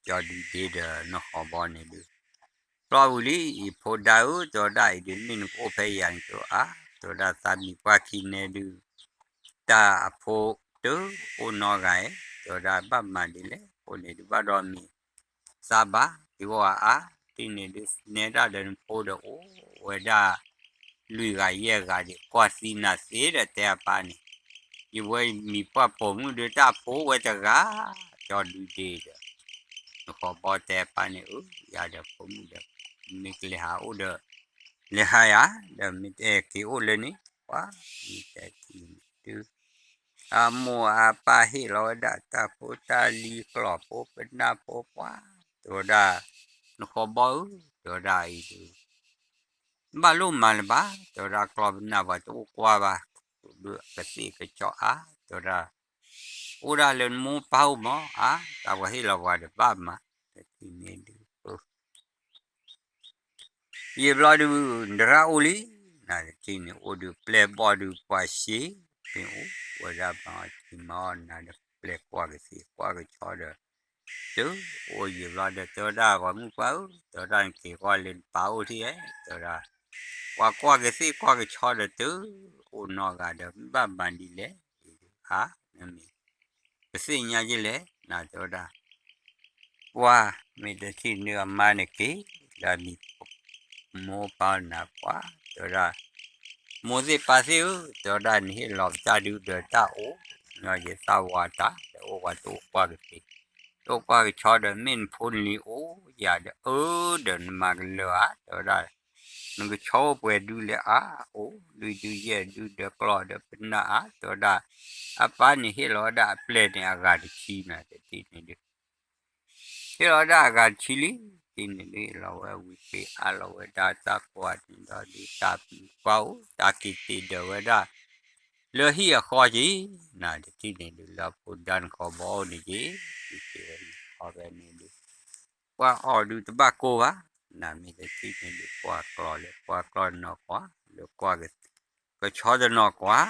ကၠီၤဒုးဒ့ဒီးနဃီၤဘီန့ၣ်ဒုး ဖျီဝံၤလံ အံၤဖိဒါဧၢ တဲဝဲဒၣ်အံၤဒုး မ့ၢ်နကအိၣ်ဖဲယၤန့ၣ်ကအိၣ်ဧါ, တဲဝဲဒၣ်သးမံၤပှၢ်ခံန့ၣ်ဒုး တၢ်အဖိတအိၣ်နီတဂၤဧါ, တဲဝဲဒၣ်ဘၣ်မၤဒ်လဲၣ်, အဃိန့ၣ်ဒုးဘၣ်ဒီးမ့ၢ် သးဘၣ် ဒ်ဝဲအါ တထံၣ်န့ၣ်ဒုး နဲဒၣ်ဒီးနဖိဒီးအိၣ်ဝဲဒၣ် လွံၢ်ဂၤယဲၢ်ဂၤဒီး ကွၢ်သံနၤသ့ဒီးတဲအပၢ်န့ၣ် ယဝဲမံၤပှၢ်ပိာ်မုၣ်ဒီးတၢ်ဖိဝဲတဂၤ ကၠီၤဒုးဒ့ဒီး နဃီၤဘီတဲအပၢ်န့ၣ် အၢ ယၤဒီးဖိမုၣ်ဒီး မ့ၢ်ကလဲၤဟးအိၣ်ဒီး လဲၤဟးယၤ ဒီးမ့ၢ်တအဲၣ်က့ၤအိၣ်လၢန့ၣ် ပှၤမ့ၢ်တဲထံၣ်န့ၣ်ဒုး အမိၢ်အပၢ်ဟ့ၣ်လီၤဝဲဒၣ် တၢ်ဖိတၢ်လံၤကျီၢ်ဖိပနၢ်ဖိပှၤ တဲဝဲဒၣ် နဃီၤဘီဧၢ တဲဝဲဒၣ်အံၤဒုး ဘၣ်လိၣ်မၤလၢၤဘၣ် တဲဝဲဒၣ်ကျီၢ်ပနၢ်ပှၤတအိၣ်ကွၢ်ဘၣ် ဒုးကသ့ၣ်ကစီၣ်အါ တဲဝဲဒၣ် အိၣ်ဒၣ်လၢနမိၢ်ပၢ်အိၣ်မး အါ တၢ်ပှၤဟ့ၣ်လီၤပှၤဒီးဘၣ်မၤ တထံၣ်န့ၣ်ဒုး ယံာ်ဘျီဒုး နရၣ်အိၣ်လံ နတထံၣ်န့ၣ်အိၣ်ဒုး ပျဲၢ်ဘီၣ်ဒုးပှၤရှ့ မ့ၢ်အိၣ်ဝဲဒၣ်မၤအီၣ်ကံမၤအီၣ်နၤဒီး ပျဲၢ်ကွၢ်ကသ့ၣ်ကွၢ်ကဆီဒီး တုၤအိၣ်ယံာ်ဘျီဒီး တဲဝဲဒၣ် ပှၤမုၣ်ပှၢ်ဧၢ တဲဝဲဒၣ် နက့ၤကွၢ်လၢနပၢ်အိၣ်ထံၣ်ဧါ တဲဝဲဒၣ် ပှၤကွၢ်ကသ့ၣ်ကွၢ်ကဆီဒီး တုၤအိၣ်နီတဂၤဒီး ဘၣ်မၤဒ်လဲၣ် အါ နမ့ၢ် ပသ့ၣ်ညါယဲလဲၣ် နတဲဝဲဒၣ် ပှၤမ့ၢ်တထံၣ်န့ၣ်အမါန့ၣ်က့ၤ လၢအမံၤ မိၢ်ပၢ်နၤပှၤ တဲဝဲဒၣ် မိၢ်သ့ၣ်ပၢ်သ့ၣ်ဧၢ တဲဝဲဒၣ် နဟ့ၣ်လီၤပတၢ်ဒုးဒီးတၢ်အိၣ် ညီယသၣ်ဝါတၢ် ဒီးအိၣ်ပှၤတအိၣ်ကွၢ်ကသ့ၣ် နကွၢ်ထိၣ်ကွၢ်ကဆီဒီး မ့ၢ်နဖိနလံၤအိၣ်ယၤဒီး အၢဒီးနမၤကလၢၤဧါ တဲဝဲဒၣ်, နကဆီအိၣ်ပှဲၤဒုလဲၣ်ဧါ, အိၣ်လွံၢ်ဒုယဲၢ်ဒု ဒီးကျီၢ်ဒီးပနၢ်ဧါ တဲဝဲဒၣ်, အပၢ်န့ၣ်ဟ့ၣ်လီၤဝဲဒၣ်အပျဲၢ်န့ၣ် အဂၤတဆံနၤတထံၣ်န့ၣ်ဒုး ဟ့ၣ်လီၤဝဲဒၣ်အဂၤတဆံလံ, တထံၣ်န့ၣ်ဒုး ဟ့ၣ်လီၤဝဲဝံၤပ့ၤအါလီၤဝဲဒၣ်တၢ်ကွၢ်န့ၣ်ဒီးဒုး တၢ်ပူၤကွၢ်အိၣ် တၢ်က့ၤတ့ၢ်ဒၢးဝဲဒၣ် လၢဟံၣ်အဃီက့ၤ, နတထံၣ်န့ၣ်ဒုး လၢအဖိဒါနခီဘီအိၣ်န့ၣ်က့ၤ, က့ၤဝဲအံၤခီဖဲန့ၣ်ဒုး ကွၢ်အီၣ်ဒုးတဘၣ်ကိၢ်ဘၣ်, နမ့ၢ်တထံၣ်န့ၣ်ဒုး ကွၢ်ကျီၢ်လၢကွၢ်ကျီၢ်တနီၤကွၢ်, လၢကွၢ် ကဆီတနီၤကွၢ်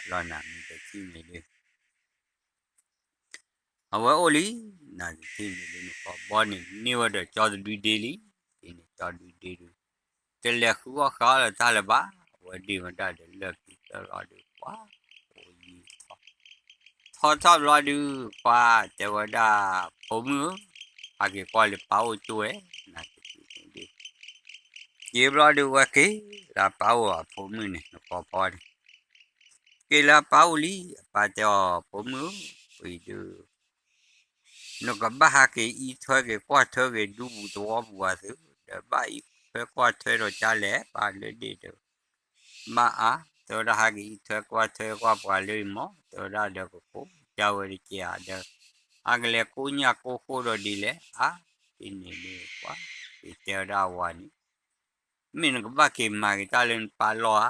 လီၤ နမ့ၢ်တထံၣ်န့ၣ်ဒုး အဝဲအိၣ်လံ, နတထံၣ်န့ၣ်ဒုး နကီၢ်ဘီန့ၣ် န့ၢ်ဝဲဒီးကၠီတဒုဒ့လံ, ဒ်န့ၣ်ကၠီဒုဒ့ဒုး တလဲၤဃုအီၣ်ဃုအီၣ်လၢတၢ်လၢၤဘၣ်, အဝဲဒ့ၣ်ဝဲဒၣ်ဒီးလၢၢ်က့ၤသၢလီၤဒုး ကွၢ်အိၣ်ယံၤထီၣ် ထီထီၣ်ဘျီဒုး ကွၢ်တဲဝဲဒၣ် ဖိမုၣ်ဧၢ, ဟးက့ၤကွၢ်လၢပၢ်အိၣ်ကၠိဝဲ, နတထံၣ်န့ၣ်ဒုး က့ၤဘျီဒုး ဝဲက့ၤလၢပၢ်အိၣ်အဖိမုၣ်န့ၣ် နကီၢ်ဘီန့ၣ် က့ၤလၢပၢ်အိၣ်လံ, အပၢ်တဲအီၤ ဖိမုၣ်ဧၢ, အံၤဒုး နကဘၣ်ဟးက့ၤအံးထွဲက့ၤကွၢ်ထွဲက့ၤဒူပူၤသဝီပူၤအသုး, ဒီးဘၣ်အံးထွဲကွၢ်ထွဲဒီးကၢ်လဲၣ် ပၢ်လၢဒ့ၣ်ဒီး မါအါ, တဲဝဲဒၣ်ဟးက့ၤအံးထွဲကွၢ်ထွဲကွၢ်ပှၤလၢအံၤမး, တဲဝဲဒၣ်ဒီးကကိးကၢ်ဝဲတက့ၢ်ဧါဒီး အကလဲၤကိညၢ်ကိဃိဒီးဒ်လဲၣ်, အါ, ဒ်န့ၣ်ဒုး ကွၢ်က့ၤတဲဝဲဒၣ်အဝၤန့ၣ် မ့ၢ်နကဘၣ်က့ၤမၤက့ၤတၢ်လၢနပၢ်လီၢ်ဧါ,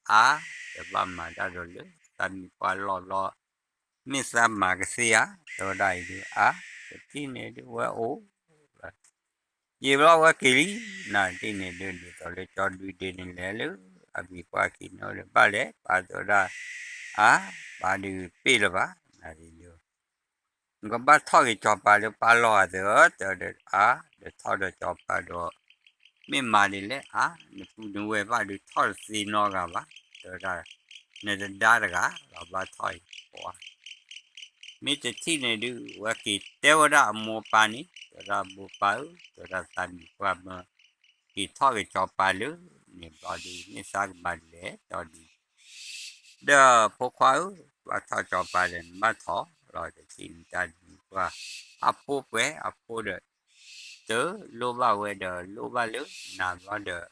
အါ, ဒီးဘၣ်မၤတၢ်ဒီးလၢသးမံၤပှၢ်လီၢ်ဘျီ, မ့ၢ်သးမၤကသ့ဧါ, တဲဝဲဒၣ်အံၤဒုး အါ, တထံၣ်န့ၣ်ဒုးဝဲအိၣ် ယံာ်ဘျီဝဲက့ၤလံ, နတထံၣ်န့ၣ်ဒုး ဒ်သိးလၢကၠီဒုဒ့န့ၣ်လဲၤလၢ အမံၤပှၢ်ခံန့ၣ်ဒီး ဘၣ်လဲၣ် ပၢ်တဲဝဲဒၣ်, အါ, ပၢ်ဒုးပ့ၢ်လၢၤဘၣ်, နဒုး နကဘၣ်ထီၣ်က့ၤကၠီၤပၤလၢပၢ်လီၢ်ဧါ, တဲဝဲ, တဲဝဲဒၣ်, အါ, ဒီးထီၣ်ဒီးကၠီၤပၤဒီး မ့ၢ်မၤဒ်လဲၣ်, အါ, နပုၢ်နဝဲၢ်ဘၣ်ဒုးထီၣ်တသ့နီတဂၤဘၣ်, တဲဝဲဒၣ်, နတဒါတဂၤလီၤဘၣ်ထီၣ်အံၤ, ပှၤ မ့ၢ်တထံၣ်န့ၣ်ဒုး ဝဲက့ၤတဲဝဲဒၣ်အမိၢ်ပၢ်န့ၣ်, တဲဝဲဒၣ်မိၢ်ပၢ်ဧၢ, တဲဝဲဒၣ်သးမံၤပှၢ်မၢ က့ၤထီၣ်က့ၤကၠီၤပၤလၢန့ၣ်ဘျီဒုး မ့ၢ်သးကမၤဒ်လဲၣ်, တဲဒ် ဒီးဖိခွါဧၢ, ဘၣ်ထီၣ်ကၠီၤပၤဒီးနဘၣ်ထီၣ်လီၤ, တထံၣ်န့ၣ်တၢ်မံၤပှၢ် အဖိပှဲၤအဖိဒီး တလိၣ်ဘၣ်ဝဲဒီးလိၣ်ဘၣ်လၢနၤဘျီဒီး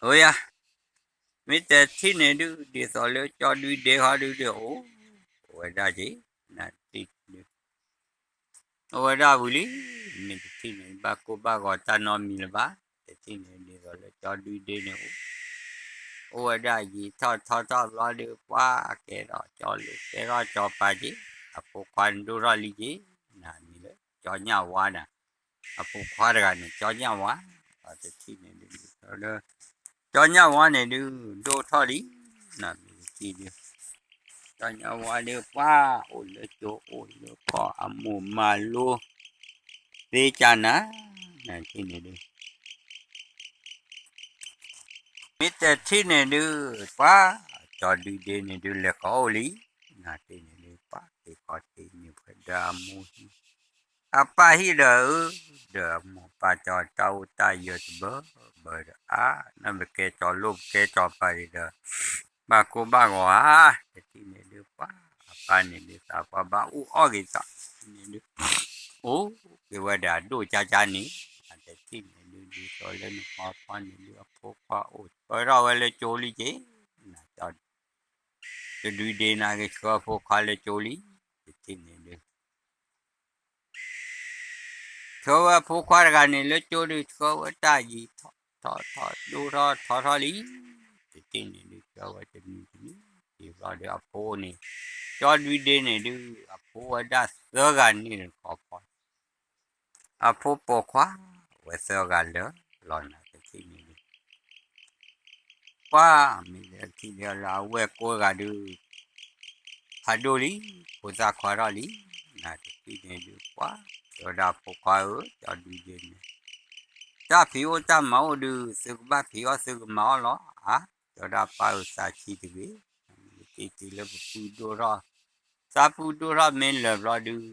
အိယၤ, မ့ၢ်တထံၣ်န့ၣ်ဒုး ဒ်သိးလၢကၠီဒုဒ့ဟီဒုးဒီး အိၣ်ဝဲဒၣ်က့ၤ, နတထံၣ်န့ၣ်ဒုး အိၣ်ဝဲဒၣ်ဝံၤလံ, မ့ၢ်တထံၣ်န့ၣ် ဘၣ်ကိၢ်ဘၣ်ဂီၤတၢ်နီတမံၤလၢၤဘၣ်, တထံၣ်န့ၣ်ဒ်သိးလၢကၠီဒုဒ့န့ၣ်အိၣ်, အိၣ်ဝဲဒၣ်ယံာ်ထီၣ်ထီထီၣ်ဘျီဒုး ပှၤကဲထီၣ်ကၠီၤလၢကဲထီၣ်ကၠီၤပၤက့ၤ, အဖိခွါန့ၣ်ဒိၣ်ထီၣ်လံက့ၤ, နမံၤလၢကၠီညၣ်ဝါနၤ, အဖိခွါတဂၤန့ၣ် ကၠီညၣ်ဝါ, တထံၣ်န့ၣ်ဒုး လၢ ကၠီညၣ်ဝါန့ၣ်ဒုး ဒိၣ်ထီၣ်လံ, နမ့ၢ်တထံၣ်ဒုး ကၠီညၣ်ဝါဒုး ပှၤအိၣ်လၢကၠိအိၣ်လၢကီၢ်အမိၢ်မၤလိ သ့ကၢ်နၤ, နထံၣ်န့ၣ်ဒုး မ့ၢ်တထံၣ်န့ၣ်ဒုး ပှၤ ကၠီဒုဒ့န့ၣ်ဒုး လဲၤခီအိၣ်လံ, နထံၣ်န့ၣ်ဒုး ပှၤက့ၤခီတ့ၢ်န့ၢ်ဖဲဒီးအမိၢ်ဟံၣ် အပၢ်ဟံၣ်ဒီးဧၢ, ဒီးအမိၢ်ပၢ်ကၠီတၢ်အိၣ်တၢ်ယၢၤတဘၢဘၢဒီး အါ နပကဲကၠီလိၣ်ပကဲကၠီပၤဒံးဒီး ဘၣ်ကိၢ်ဘၣ်ဂီၤဧါ, တထံၣ်န့ၣ်ဒုး ပှၤ အပၢ်န့ၣ်ဒုး သးပှၢ်ဘၣ်အူအီၣ်က့ၤသးန့ၣ်ဒုး အိၣ်က့ၤဝဲဒီးအဒိၣ်ကၠၢ်ကၠၢ်န့ၣ်, တထံၣ်န့ၣ်ဒုး ဒ်သိးလၢနပၢ်ဖီန့ၣ်ဒုး အဖိခွါအိၣ်ဆှၢထီၣ်ဝဲလၢကၠိလံက့ၤ, နကၠီ တဒုဒ့န့ၣ်က့ၤဆှၢအဖိခွါလၢကၠိလံ, တထံၣ်န့ၣ်ဒုး ဆှၢဝဲအဖိခွါတဂၤန့ၣ်လၢကၠိဒုး ဆှၢဝဲတၢ်ယံာ်ထီၣ်ထီၣ်ထီၣ် ဒိၣ်ထီၣ်ထီထီၣ်လံ, တထံၣ်န့ၣ်ဒုး ဆှၢဝဲတနံၤတနံၤ ယံာ်ဘျီဒုး အဖိန့ၣ် ကၠီဒုဒ့န့ၣ်ဒုး အဖိဝဲဒၣ်သၢဂၤန့ၣ်တခီဖီ အဖိပိာ်ခွါဝဲသၢဂၤလၢာ်လီၤ နတထံၣ်န့ၣ်ဒုး ပှၤမ့ၢ်လၢထံၣ်လၢအဝဲၢ်ကိးဂၤဒုး ဖးဒိၣ်လံ, ဖိသၣ်ခွါထီၣ်လံ, နတထံၣ်န့ၣ်ဒုး ပှၤ တဲဝဲဒၣ်ဖိခွါဧၢ, ကၠီဒုဒ့န့ၣ် တၢ်ဖံးအိၣ်တၢ်မၤအိၣ်ဒုး သုကဘၣ်ဖံးအီၣ်သုကမၤအီၣ်လီၤ, အါ တဲဝဲဒၣ်ပၢ်ဧၢ သးဆံးတဂ့ၤ, က့ၤတုၤလၢပပုၢ်ဒိၣ်ထီၣ်, သးပုၢ်ဒိၣ်ထီၣ်မ့ၢ်လၢာ်ဘျီဒုး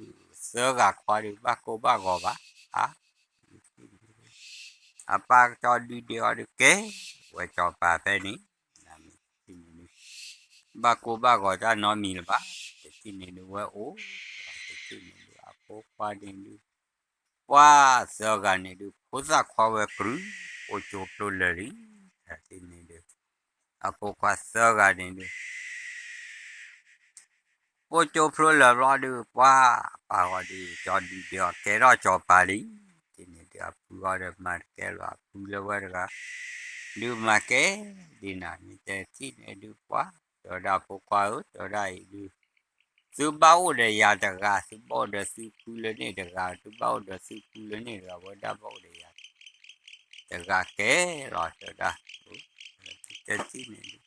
သၢဂၤခွါဒုး ဘၣ်ကိၢ်ဘၣ်ဂီၤဘၣ်, အါ အပၢ်ကၠီဒုဒ့အီၤဒုးကဲ ဝဲကၠီပၤဖဲန့ၣ်, နမ့ၢ်တထံၣ်န့ၣ်ဒုး ဘၣ်ကိၢ်ဘၣ်ဂီၤတၢ်နီတမံၤလၢၤဘၣ်, တထံၣ်န့ၣ်ဒုးဝဲအိၣ် တထံၣ်န့ၣ်ဒုး အဖိခွါန့ၣ်ဒုး ပှၤသၢဂၤန့ၣ်ဒုး ဖိသၣ်ခွါဝဲကြုး ပိာ်ကၠိဖျိလၢာ်လံ, တထံၣ်န့ၣ်ဒုး အဖိခွါသၢဂၤန့ၣ်ဒုး ပိာ်ကၠိဖျိလၢာ်ဘျီဒုး ပှၤပာ်ဂီၤဒုး ကၠီဒုးဒဲးအီၤကဲထီၣ်ကၠီပၤလံ, တထံၣ်န့ၣ်ဒုး အဖုအီၤဒီးမၤတကဲလီၤ အဖုလၢဝဲတဂၤ ဒုးမၤကဲဒ်နၤ မ့ၢ်တထံၣ်န့ၣ်ဒုး ပှၤတဲဝဲဒၣ်ဖိခွါဧၢ တဲဝဲဒၣ်အံၤဒုး သုဘၣ်အိၣ်ဒီးယၤတဂၤ သုဘၣ်အိၣ်ဒီးသုဖုလၢန့ၣ်တဂၤ သုဘၣ်အိၣ်ဒီးသုဖုလၢန့ၣ်တဂၤ ဝဲဒၣ်ဘၣ်အိၣ်ဒီးယၤ တဂၤကဲလီၤ တဲဝဲဒၣ် တထံၣ်န့ၣ်ဒုး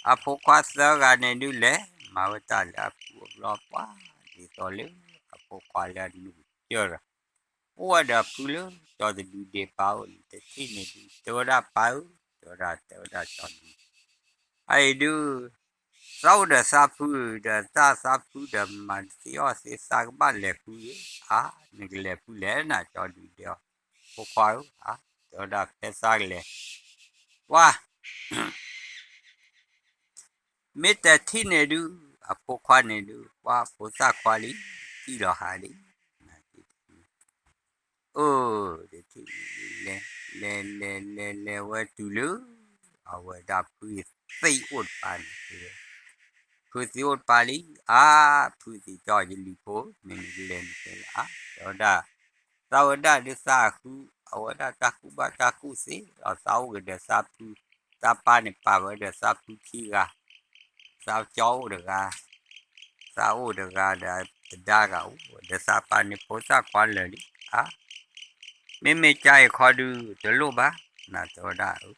အဖိခွါသၢဂၤန့ၣ်ဒုးလဲၤ မၤဝဲတၢ်လၢအဖုအဘျီ ပှၤဒ်သိးလၢ အဖိခွါလၢအနုာ်ကစၢၢ်ဒီး အိၣ်ဝဲဒီးဖုလၢကၠီတဒုဒဲးပၤအိၣ်လံ တထံၣ်န့ၣ်ဒုး တဲဝဲဒၣ်ပၢ်ဧၢ တဲဝဲဒၣ် တဲဝဲဒၣ်ကၠီဒုး အအံၤဒုး သးအိၣ်ဒီးသးဖုဒီးတၢ်သးဖုဒီး မၤတသ့အီၣ်သ့ သးကဘၣ်လဲၤဖုဧါ အါ နကလဲၤဖုလဲၣ်နၤ ကၠီဒုးဒဲးအီၤ ဖိခွါဧၢ အါ တဲဝဲဒၣ်ဖဲသးကလဲၤ ပှၤ မ့ၢ်တထံၣ်န့ၣ်ဒုး အဖိခွါန့ၣ်ဒုး ပှၤဖိသၣ်ခွါလံ ထံၣ်လီၤဟးလံ အၢ တထံၣ်န့ၣ်ဒုး လဲၤ လဲၤ လဲၤ လဲၤ လဲၤဝဲတုၤလၢ အဝဲဒၣ်ဖုသံးအိၣ်တပၤန့ၣ် ဖုသံးအိၣ်တပၤလံ အါ ဖုသံးကၠီယလံၤဖိ မ့ၢ်နကလဲၤနကလဲၤ အါ တဲဝဲဒၣ် သးဝဲဒၣ်ဒုးသးဃု အဝဲဒၣ်တၢ်ကူၣ်ဘၣ်တၢ်ကူၣ်သ့လီၤ သးအိၣ်ကဒီးသးဖု သးပၢ်န့ၣ်ပာ်ဝဲဒီးသးဖုခံဂၤ သးကၠီအိၣ်တဂၤ သးအိၣ်တဂၤဒီးသဒါဂၤအိၣ် ဒီးသးပၢ်န့ၣ်ဖိသၣ်ခွါလၢာ်လံ အါ မ့မ့ၢ်ကါအံၤခီဒုး တလိၣ်ဘၣ် နၤတဲဝဲဒၣ်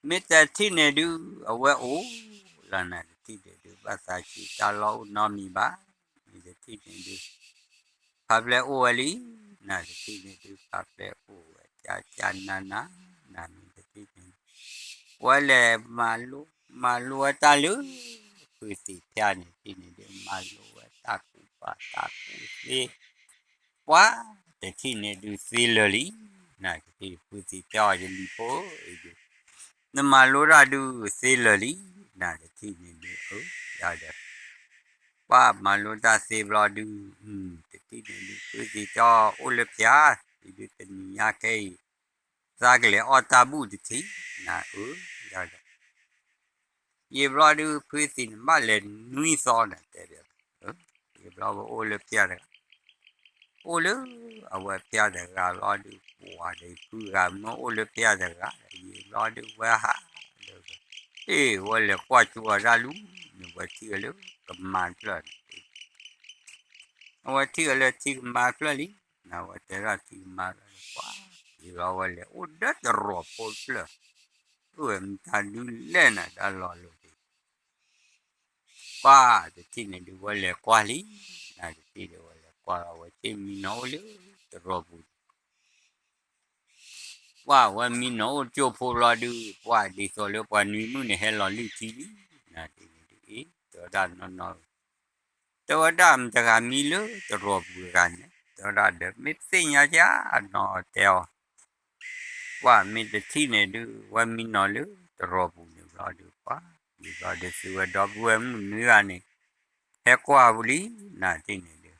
မ့ၢ်တထံၣ်န့ၣ်ဒုး အဝဲအိၣ်လီၤ နၤတထံၣ်န့ၣ်ဒုး ဘၣ်သးဆံးတၢ်လီၢ်အိၣ်နီတမံၤဘၣ် မ့ၢ်တထံၣ်န့ၣ်ဒုး ဖးဖျဲၣ်အိၣ်ဝဲလံ နၤတထံၣ်န့ၣ်ဒုး ဖးဖျဲၣ်အိၣ်ဝဲ ကၠါကၠါနါနါ နၤမ့ၢ်တထံၣ်န့ၣ် ဝဲလဲၤမၤလိ မၤလိဝဲတၢ်လၢ ဖုသံးဖၠါန့ၣ် တထံၣ်န့ၣ်ဒုး မၤလိဝဲတၢ်ကူၣ်ဘၣ်တၢ်ကူၣ်သ့ ပှၤတထံၣ်န့ၣ်ဒုးသ့လၢာ်လံ နၤတထံၣ် ဖုသံးဖၠါအီၤယလံၤဖိအံၤဒုး နမၤလိတၢ်ဒုးသ့လၢာ်လံ နၤတထံၣ်န့ၣ်ဒုး အၢ ယၤဒီး ပှၤမၤလိတၢ်သ့ဘျီဒုး တထံၣ်န့ၣ်ဒုး ဖုသံးဖၠါအိၣ်လၢဖၠါ အံၤဒုးတနံၤညါခဲအံၤ သးကလဲၤအီၣ်တၢ်ဘူၣ်တထံး နၤအၢ ယၤဒီး ယံာ်ဘျီဒုး ဖုသံးန့ၣ်ဘၣ်လဲၤနွံသီန့ၣ် တဲဒီး ယံာ်ဘျီဝဲအိၣ်လၢဖၠါတဂၤ အိၣ်လၢအဝဲဖၠါတဂၤဘျီဒုး ပှၤဒီးဖုဂၤမ့ၢ်အိၣ်လၢဖၠါတဂၤ ယံာ်ဘျီဒုးဝဲဟးဒီး အ့ၣ် ဝဲလဲၤကွၢ်ကၠိအတၢ်လူၤန့ၣ် ဝဲထံၣ်အီၤလၢကမါတဖျၢၣ်န့ၣ် အဝဲထံၣ်အီၤလၢထံကမါတဖျၢၣ်လံ နၤဝဲတဲဒၣ်ထံကမါလီၤ ပှၤ ယံာ်ဘျီဝဲလဲၤအိၣ်ဒီးတရီးဖိတဖျၢၣ် အိၣ်ဝဲမတၤဒုးလဲၣ်နၤတၢ်လီၢ်လီၤဒုး ပှၤတထံၣ်န့ၣ်ဒုးဝဲလဲၤကွၢ်လံ နၤတထံၣ်ဒီးဝဲလဲၤကွၢ်လီၤ ဝဲဆ့ၣ်မံနီၤအိၣ်လၢတရီးပူၤ ပှၤဝဲမံနီၤအိၣ်ကၠိဖိဘျီဒုး ပှၤဒ်သိးလၢပှၤနွံမုၣ်န့ၣ်ဟဲလီၤလုၢ်ထံလံ နၤတထံၣ်န့ၣ်ဒုး အ့ၣ် တဲဝဲဒၣ်နီၢ်နီၢ် တဲဝဲဒၣ်မတၤတဂၤမံလၢတရီးပူၤတဂၤန့ၣ် တဲဝဲဒၣ်ဒီးမ့ၢ်သ့ၣ်ညါကနီၤတဲအီၤ ပှၤမ့ၢ်တထံၣ်န့ၣ်ဒုး ဝဲမံနီၤလၢတရီးပူၤန့ၣ်ဘျီဒုး ပှၤ ဒ်ဘျီဒုးသုဝဲဒီပုၢ်ဝဲၢ်မုၣ်နွံဂၤန့ၣ် ဟဲကွၢ်ပူၤလံ နၤတထံၣ်န့ၣ်ဒုး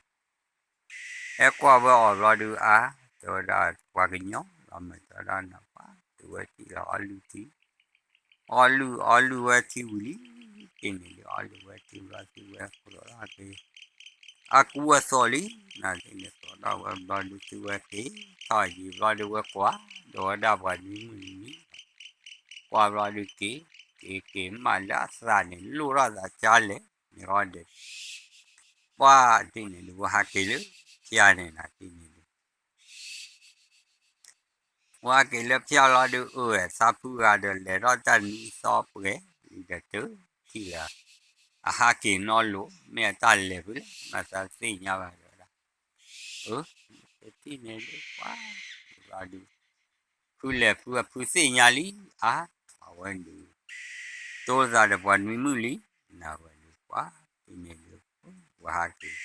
ဟဲကွၢ်ဝဲအီၤဘျီဒုးအါ တဲဝဲဒၣ်ပှၤကညီလီၤမး တဲဝဲဒၣ်နပှၤ သုဝဲထံၣ်လီၤအီလုၢ်ထံ အီလုၢ်အီလုၢ်ဝဲထံဝံၤလံ တထံၣ်န့ၣ်ဒုး အီလုၢ်ဝဲထံဘျီသုဝဲကဒီးက့ၤ အကူအသိးလံ နၤတထံၣ်န့ၣ်သိးထီၣ်ဝဲဘျီဒုးသုဝဲက့ၤ ထီၣ်ယံာ်ဘျီဒုးဝဲကွၢ် ဒီးဝဲဒၣ်ပှၤနွံမုၣ်နွံ ကွၢ်ဘျီဒုးက့ၤ က့ၤက့ၤမးလၢအသးန့ၣ် လိၣ်ထီၣ်သးကၢ်လဲၣ် န့ၣ်ဃီဒီး ပှၤတထံၣ်န့ၣ်ဒုး ဝဲဟးက့ၤလၢဖၠါန့ၣ် နၤတထံၣ်န့ၣ်ဒုး ဝဲဟးက့ၤလၢဖၠါလီၤဒုး အၢ သးဖုဂၤဒီးလဲၤထီၣ်တၢ်နွံသီပှဲၤ လံဒီးတထံၣ်လၢ အဟးက့ၤနီတလိၤ မ့ၢ်အတၢ်လဲၤဖုလဲၣ် မၤသးသ့ၣ်ညါဘၣ်ဒီးဝဲဒၣ် အၢ တထံၣ်န့ၣ်ဒုး ပှၤ လီၤဒုး ဖုလဲၤဖုအဖုသ့ၣ်ညါလံ အါ အဝဲဒုး တိသးဒီးပှၤနွံမုၣ်လံ နၤဝဲဒုး ပှၤ တထံၣ်န့ၣ်ဒုး ဝဲဟးက့ၤ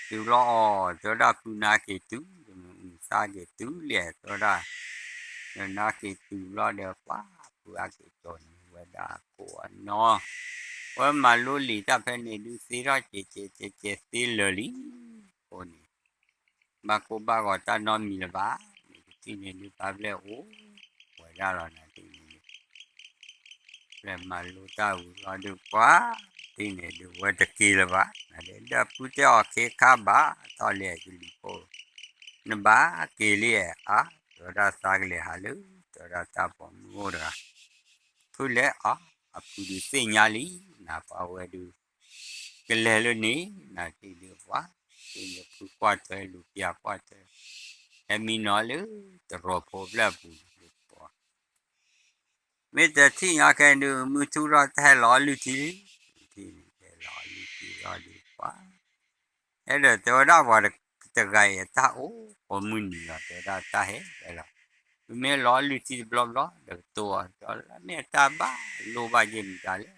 တုၤဘျီအီၤ တဲဝဲဒၣ်ဖုနဟးက့ၤတုၤ မုၢ်သးက့ၤတုၤလဲၣ် တဲဝဲဒၣ် ဒီးနဟးက့ၤတုၤဘျီဒီး ပှၤ ဖုဟးက့ၤကၠီန့ၣ် ဝဲဒၣ်ကိးအနီၤ ဝဲမၤလိလံာ်တၢ်ဖဲန့ၣ်ဒုးသ့ထီၣ်ကဲးကဲးကဲးကဲးသ့လၢာ်လံ, အဃိန့ၣ် ဘၣ်ကိၢ်ဘၣ်ဂီၤတၢ်နီတမံၤလၢၤဘၣ်, မ့ၢ်တထံၣ်န့ၣ်ဒုးပာ်ဖျါအိၣ်ဝဲဒၣ်လီၤ နၤထံၣ်န့ၣ်ဒုး ဖဲမၤလိတၢ်ဝံၤလီၤဒုးပှၤ ထံၣ်န့ၣ်ဒုးဝဲတက့ၤလၢၤဘၣ်, နၤဒီးဖုတဲအီၤခ့ခါဘၣ် ထီၣ်လဲၤကလံၤဖိ နဘၣ်က့ၤလံဧါ, တဲဝဲဒၣ်သးကလဲၤဟးလၢ တဲဝဲဒၣ်တၢ်ပိာ်မုၣ်အိၣ်တဂၤ, ဖုလဲၤအီၤ အဖုဒုးသ့ၣ်ညါလံ, နၤပှၤဝဲဒုး ကလဲၤလၢန့ၣ် နၤထံၣ်ဒုးပှၤ ထံၣ်န့ၣ်ဖုကွၢ်ထွဲလူၤပျၢၤကွၢ်ထွဲ ဟဲမံနီၤလၢတရိာ်ဖိဖျၢၣ်အပူၤဒုးပှၤ မ့ၢ်တထံၣ်ညါခဲဒုး မုၢ်ထူၣ်ထီၣ်တၢ်ဟဲလီၤအီၣ်လုၢ်ထံလံ, ထံၣ်န့ၣ်ဟဲလီၤအီၣ်လုၢ်ထံလီၤဒုးပှၤ အဲၣ်ဒိးတဲဝဲဒၣ်ပှၤတဂၤအံၤအတၢ်အိၣ်ကိးမုၢ်နံၤလီၤ တဲဝဲဒၣ်တၢ်ဟဲဝဲလီၤ, မ့ၢ်လီၤအီၣ်လုၢ်ထံတဘျီဘျီ ဒီးကတိၤအီၤ တဲလၢမ့ၢ်အတၢ်ဘၣ်လိၣ်ဘၣ်ယဲၢ်မတၤလဲၣ်,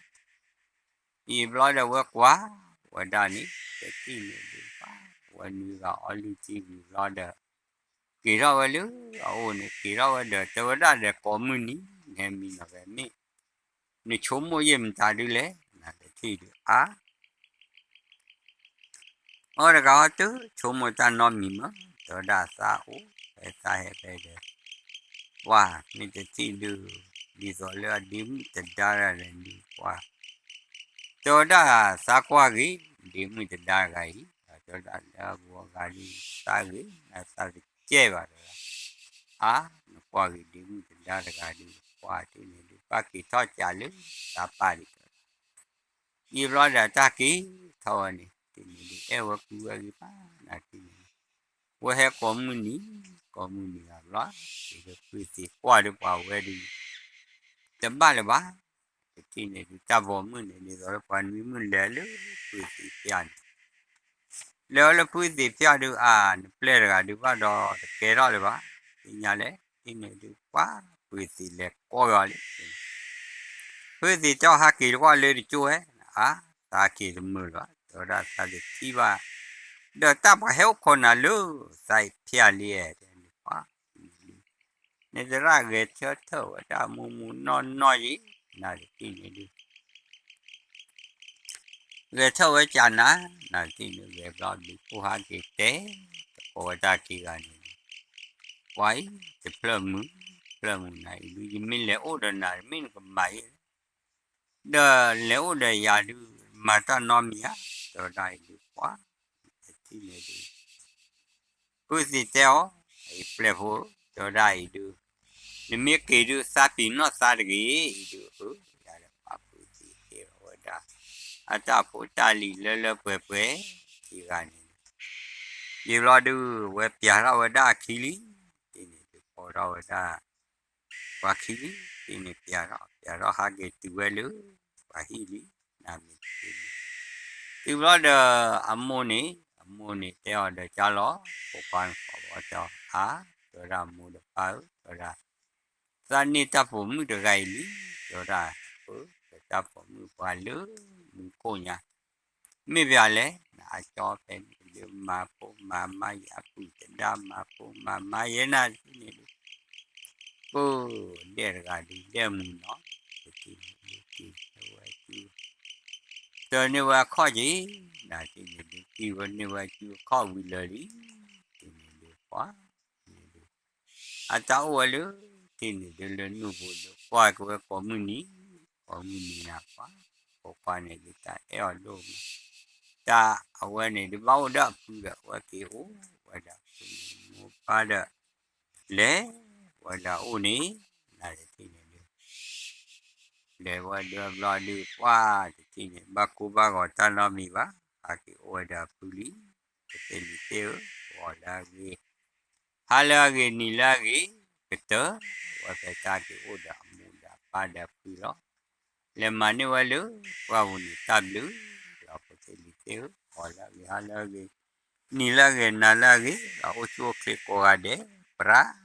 ယံာ်ဘျီဒီးဝဲကွၢ်ဝဲဒၣ်န့ၣ် တထံၣ်န့ၣ်ဒုးပှၤ ဝဲနွံဂၤအီၣ်လုၢ်ထံဝံၤဘျီဒီး က့ၤထီၣ်ဝဲလၢအအိၣ်န့ၣ် က့ၤထီၣ်ဝဲဒီး တဲဝဲဒၣ်ဒီးကိးမုၢ်နံၤ နဟဲမံနီၤဖဲမ့ၢ် နဆိကမိၣ်ယဲၢ်မတၤဒုးလဲၣ် နၤတထံၣ်ဒုးအါ အီတဂၤဟီတဆိကမိၣ်တၢ်နီတမံၤမး တဲဝဲဒၣ်သးအိၣ်ဖဲသးဟဲဖဲဒီး ပှၤမ့ၢ်တထံၣ်ဒုး ဒ်သိးလၢအဒ့မုၣ်တဒါတဂၤဒီးဒုးပှၤ တဲဝဲဒၣ်သးကွၢ်ဂ့ၤ ဒ့မုၣ်တဒါတဂၤအံၤ တဲဝဲဒၣ်လၢအဂီၤဂၤဒုးသးဂ့ၤ နသးတကဲဘၣ်တဲဝဲဒၣ် အါ နကွၢ်ဂ့ၤဒ့မုၣ်တဒါတဂၤဒုး ပှၤထံၣ်န့ၣ်ဒုး ပၢ်က့ၤထီၣ်ကးလၢသးပၢ်ဒံး ယံာ်ဘျီဒီးတၢ်က့ၤထီၣ်ဝဲန့ၣ် ထံၣ်န့ၣ်ဒုး အဲၣ်ဝဲကွံဝဲဂ့ၤဘၣ် နၤထံၣ်န့ၣ်ဒုး ဝဲဟဲကိးမုၢ်နံၤ ကိးမုၢ်နံၤဂၤဘျီ ဒ်သိးဖုသ့ၣ်ကွၢ်ဒုးပှၤဝဲဒုး တဘၣ်လၢၤဘၣ် တထံၣ်န့ၣ်ဒုးတၢ်ပိာ်မုၣ်န့ၣ် ဒ်သိးလၢပှၤနွံမုၣ်လဲၤလၢဖုသ့ၣ်ဖၠၣ်န့ၣ် လဲၤဝဲလၢဖုသ့ၣ်ဖၠၣ်ဒုး အါ နပျဲၢ်တဂၤဒုးဘၣ်ဒီးတကဲထီၣ်လၢၤဘၣ် သ့ၣ်ညါလဲၣ် ထံၣ်န့ၣ်ဒုးပှၤ ဖုသ့ၣ်လဲၤကိးဂၤလံ ဖုသ့ၣ်တဲအီၤဟးက့ၤတကွၢ်လၢတကၠိဝဲ အါ သးက့ၤတမုာ်လၢၤဘၣ် တဲဝဲဒၣ်သးတထံၣ်ဘၣ် ဒီးတၢ်ပှၤဟဲအိၣ်ခိးနၤလၢ သးအံၤဖၠၣ်လံဧါ တဲန့ၣ်ပှၤ န့ၣ်သရၣ်ဂဲၤဆၢထၢၣ်ဝဲဒၣ်မူမူနီၢ်နီၢ်ယံၤ နၤတထံၣ်န့ၣ်ဒုး ဂဲၤထၢၣ်ဝဲကၢ်နၤ နၤတထံၣ်န့ၣ်ဂဲၤဘျီဒုး ဖိဟးက့ၤတဲ တကိးဝဲတၢ်ခံဂၤန့ၣ်ဒုး ပှၤအံၤ တဖျၢၣ်မုၢ် ဖျၢၣ်မုၢ်နၤအံၤဒုး ယမ့ၢ်လဲၤအိၣ်ဒီးနၤ မ့ၢ်နကမၤယဲ ဒီးလဲၤအိၣ်ဒီးယၤဒုး မၤတၢ်နီတမံၤဧါ တဲဝဲဒၣ်အံၤဒုး ပှၤ တထံၣ်န့ၣ်ဒုး ဖုသ့ၣ်တဲအီၤ အံၤပျဲၢ်ဖိ တဲဝဲဒၣ်အံၤဒုး နမ့ၢ်က့ၤဒုး သးပ့ၤနီၣ်သးတဂ့ၤ အံၤဒုး အၢ ယၤဒီးပှၤဖုသ့ၣ်ဟ့ၣ်လီၤဝဲဒၣ် အတၢ်ဖိတၢ်လံၤလၢလၢပှဲၤပှဲၤ ခံဂၤန့ၣ် ယံာ်ဘျီဒုး ဝဲပျးထီၣ်ဝဲဒၣ်အခံလံ တထံၣ်န့ၣ်ဒုး ကိးထီၣ်ဝဲဒၣ် ပှၤခံလံ တထံၣ်န့ၣ်ပျးထီၣ် ပျးထီၣ်ဟးက့ၤတုၤဝဲလၢ ပှၤဟံၣ်လံ နမ့ၢ်တထံၣ်န့ၣ် တုၤဘျီဒီး အမိၢ်န့ၣ် အမိၢ်န့ၣ်တဲအီၤဒီးကၢ်လီၤ ဖိခွါန့ၣ်ကိးဘၣ်တဲအီၤ အါ တဲဝဲဒၣ်မိၢ်ဒီးပၢ်ဧၢ တဲဝဲဒၣ် သးန့ၢ်တၢ်ပိာ်မုၣ်တဂၤအံၤလံ တဲဝဲဒၣ် အၢ ဒီးတၢ်ပိာ်မုၣ်ပှၤလၢမူခိၣ်ညါ မ့ၢ်ပယၤလဲၣ် နအကၠီဖဲန့ၣ်ဒုး မၤဖိမၤမါယဲ အပုၢ်တဒါမၤဖိမၤမါယဲ နၤတထံၣ်န့ၣ်ဒုး ကိးဒဲးတဂၤဒုး ဒဲးမုၢ်နီၤ တထံၣ်န့ၣ်ဒုး က့ၤဝဲစု တၢ်န့ၢ်ဝဲအခီၣ်က့ၤ နၤတထံၣ်န့ၣ်ဒုး က့ၤဝဲန့ၢ်ဝဲစုအခီၣ်ဝံၤလၢာ်လံ တထံၣ်န့ၣ်ဒုး ပှၤန့ၣ်ဒုး အတၢ်အိၣ်ဝဲလၢ တထံၣ်န့ၣ်ဒုး လၢနူၢ်ပူၤဒုး ကွၢ်က့ၤဝဲကိးမုၢ်နံၤ ကိးမုၢ်နံၤနၤပှၤ ပိာ်ခွါန့ၣ်ဒုး တၢ်အဲၣ်အီၤဒိၣ်မး တၢ်အဝဲန့ၣ်ဒုး ဘၣ်အိၣ်ဒီးအဖုဒီး အဝဲက့ၤအိၣ်ဝဲဒၣ်ဖုန့ၣ် မိၢ်ပၢ်ဒီး လဲၤဝဲဒၣ်အိၣ်န့ၣ် နၤတထံၣ်န့ၣ်ဒုး လဲၤဝဲဒၣ်ဘျီဒုး ပှၤတထံၣ်န့ၣ် ဘၣ်ကိၢ်ဘၣ်ဂီၤတၢ်နီတမံၤဘၣ် ဟးက့ၤအိၣ်ဝဲဒီးအဖုလံ ကသ့ၣ်လံၤသ့ၣ်ဧၢ ဂီၤလၢအဂ့ၤ ဟါလၢအဂ့ၤ နံၤလၢအဂ့ၤ ကတၢၢ်ဝဲဖဲတၢ်က့ၤအိၣ်ဒီးအမိၢ်ဒီးအပၢ်ဒီးအဖုလီၤ. လဲၤမၤန့ၢ်ဝဲလၢ ပှၢ်ပူၤန့ၣ်တၢ်ဘျုးလီၤ ကသ့ၣ်လံၤသ့ၣ်ဧၢ ဂီၤလၢအဂ့ၤ ဟါလၢအဂ့ၤ နံၤလၢအဂ့ၤ နၤလၢအဂ့ၤ ဒီးအိၣ်ဆူၣ်အိၣ်ချ့ကိးဂၤဒဲး ပြၢ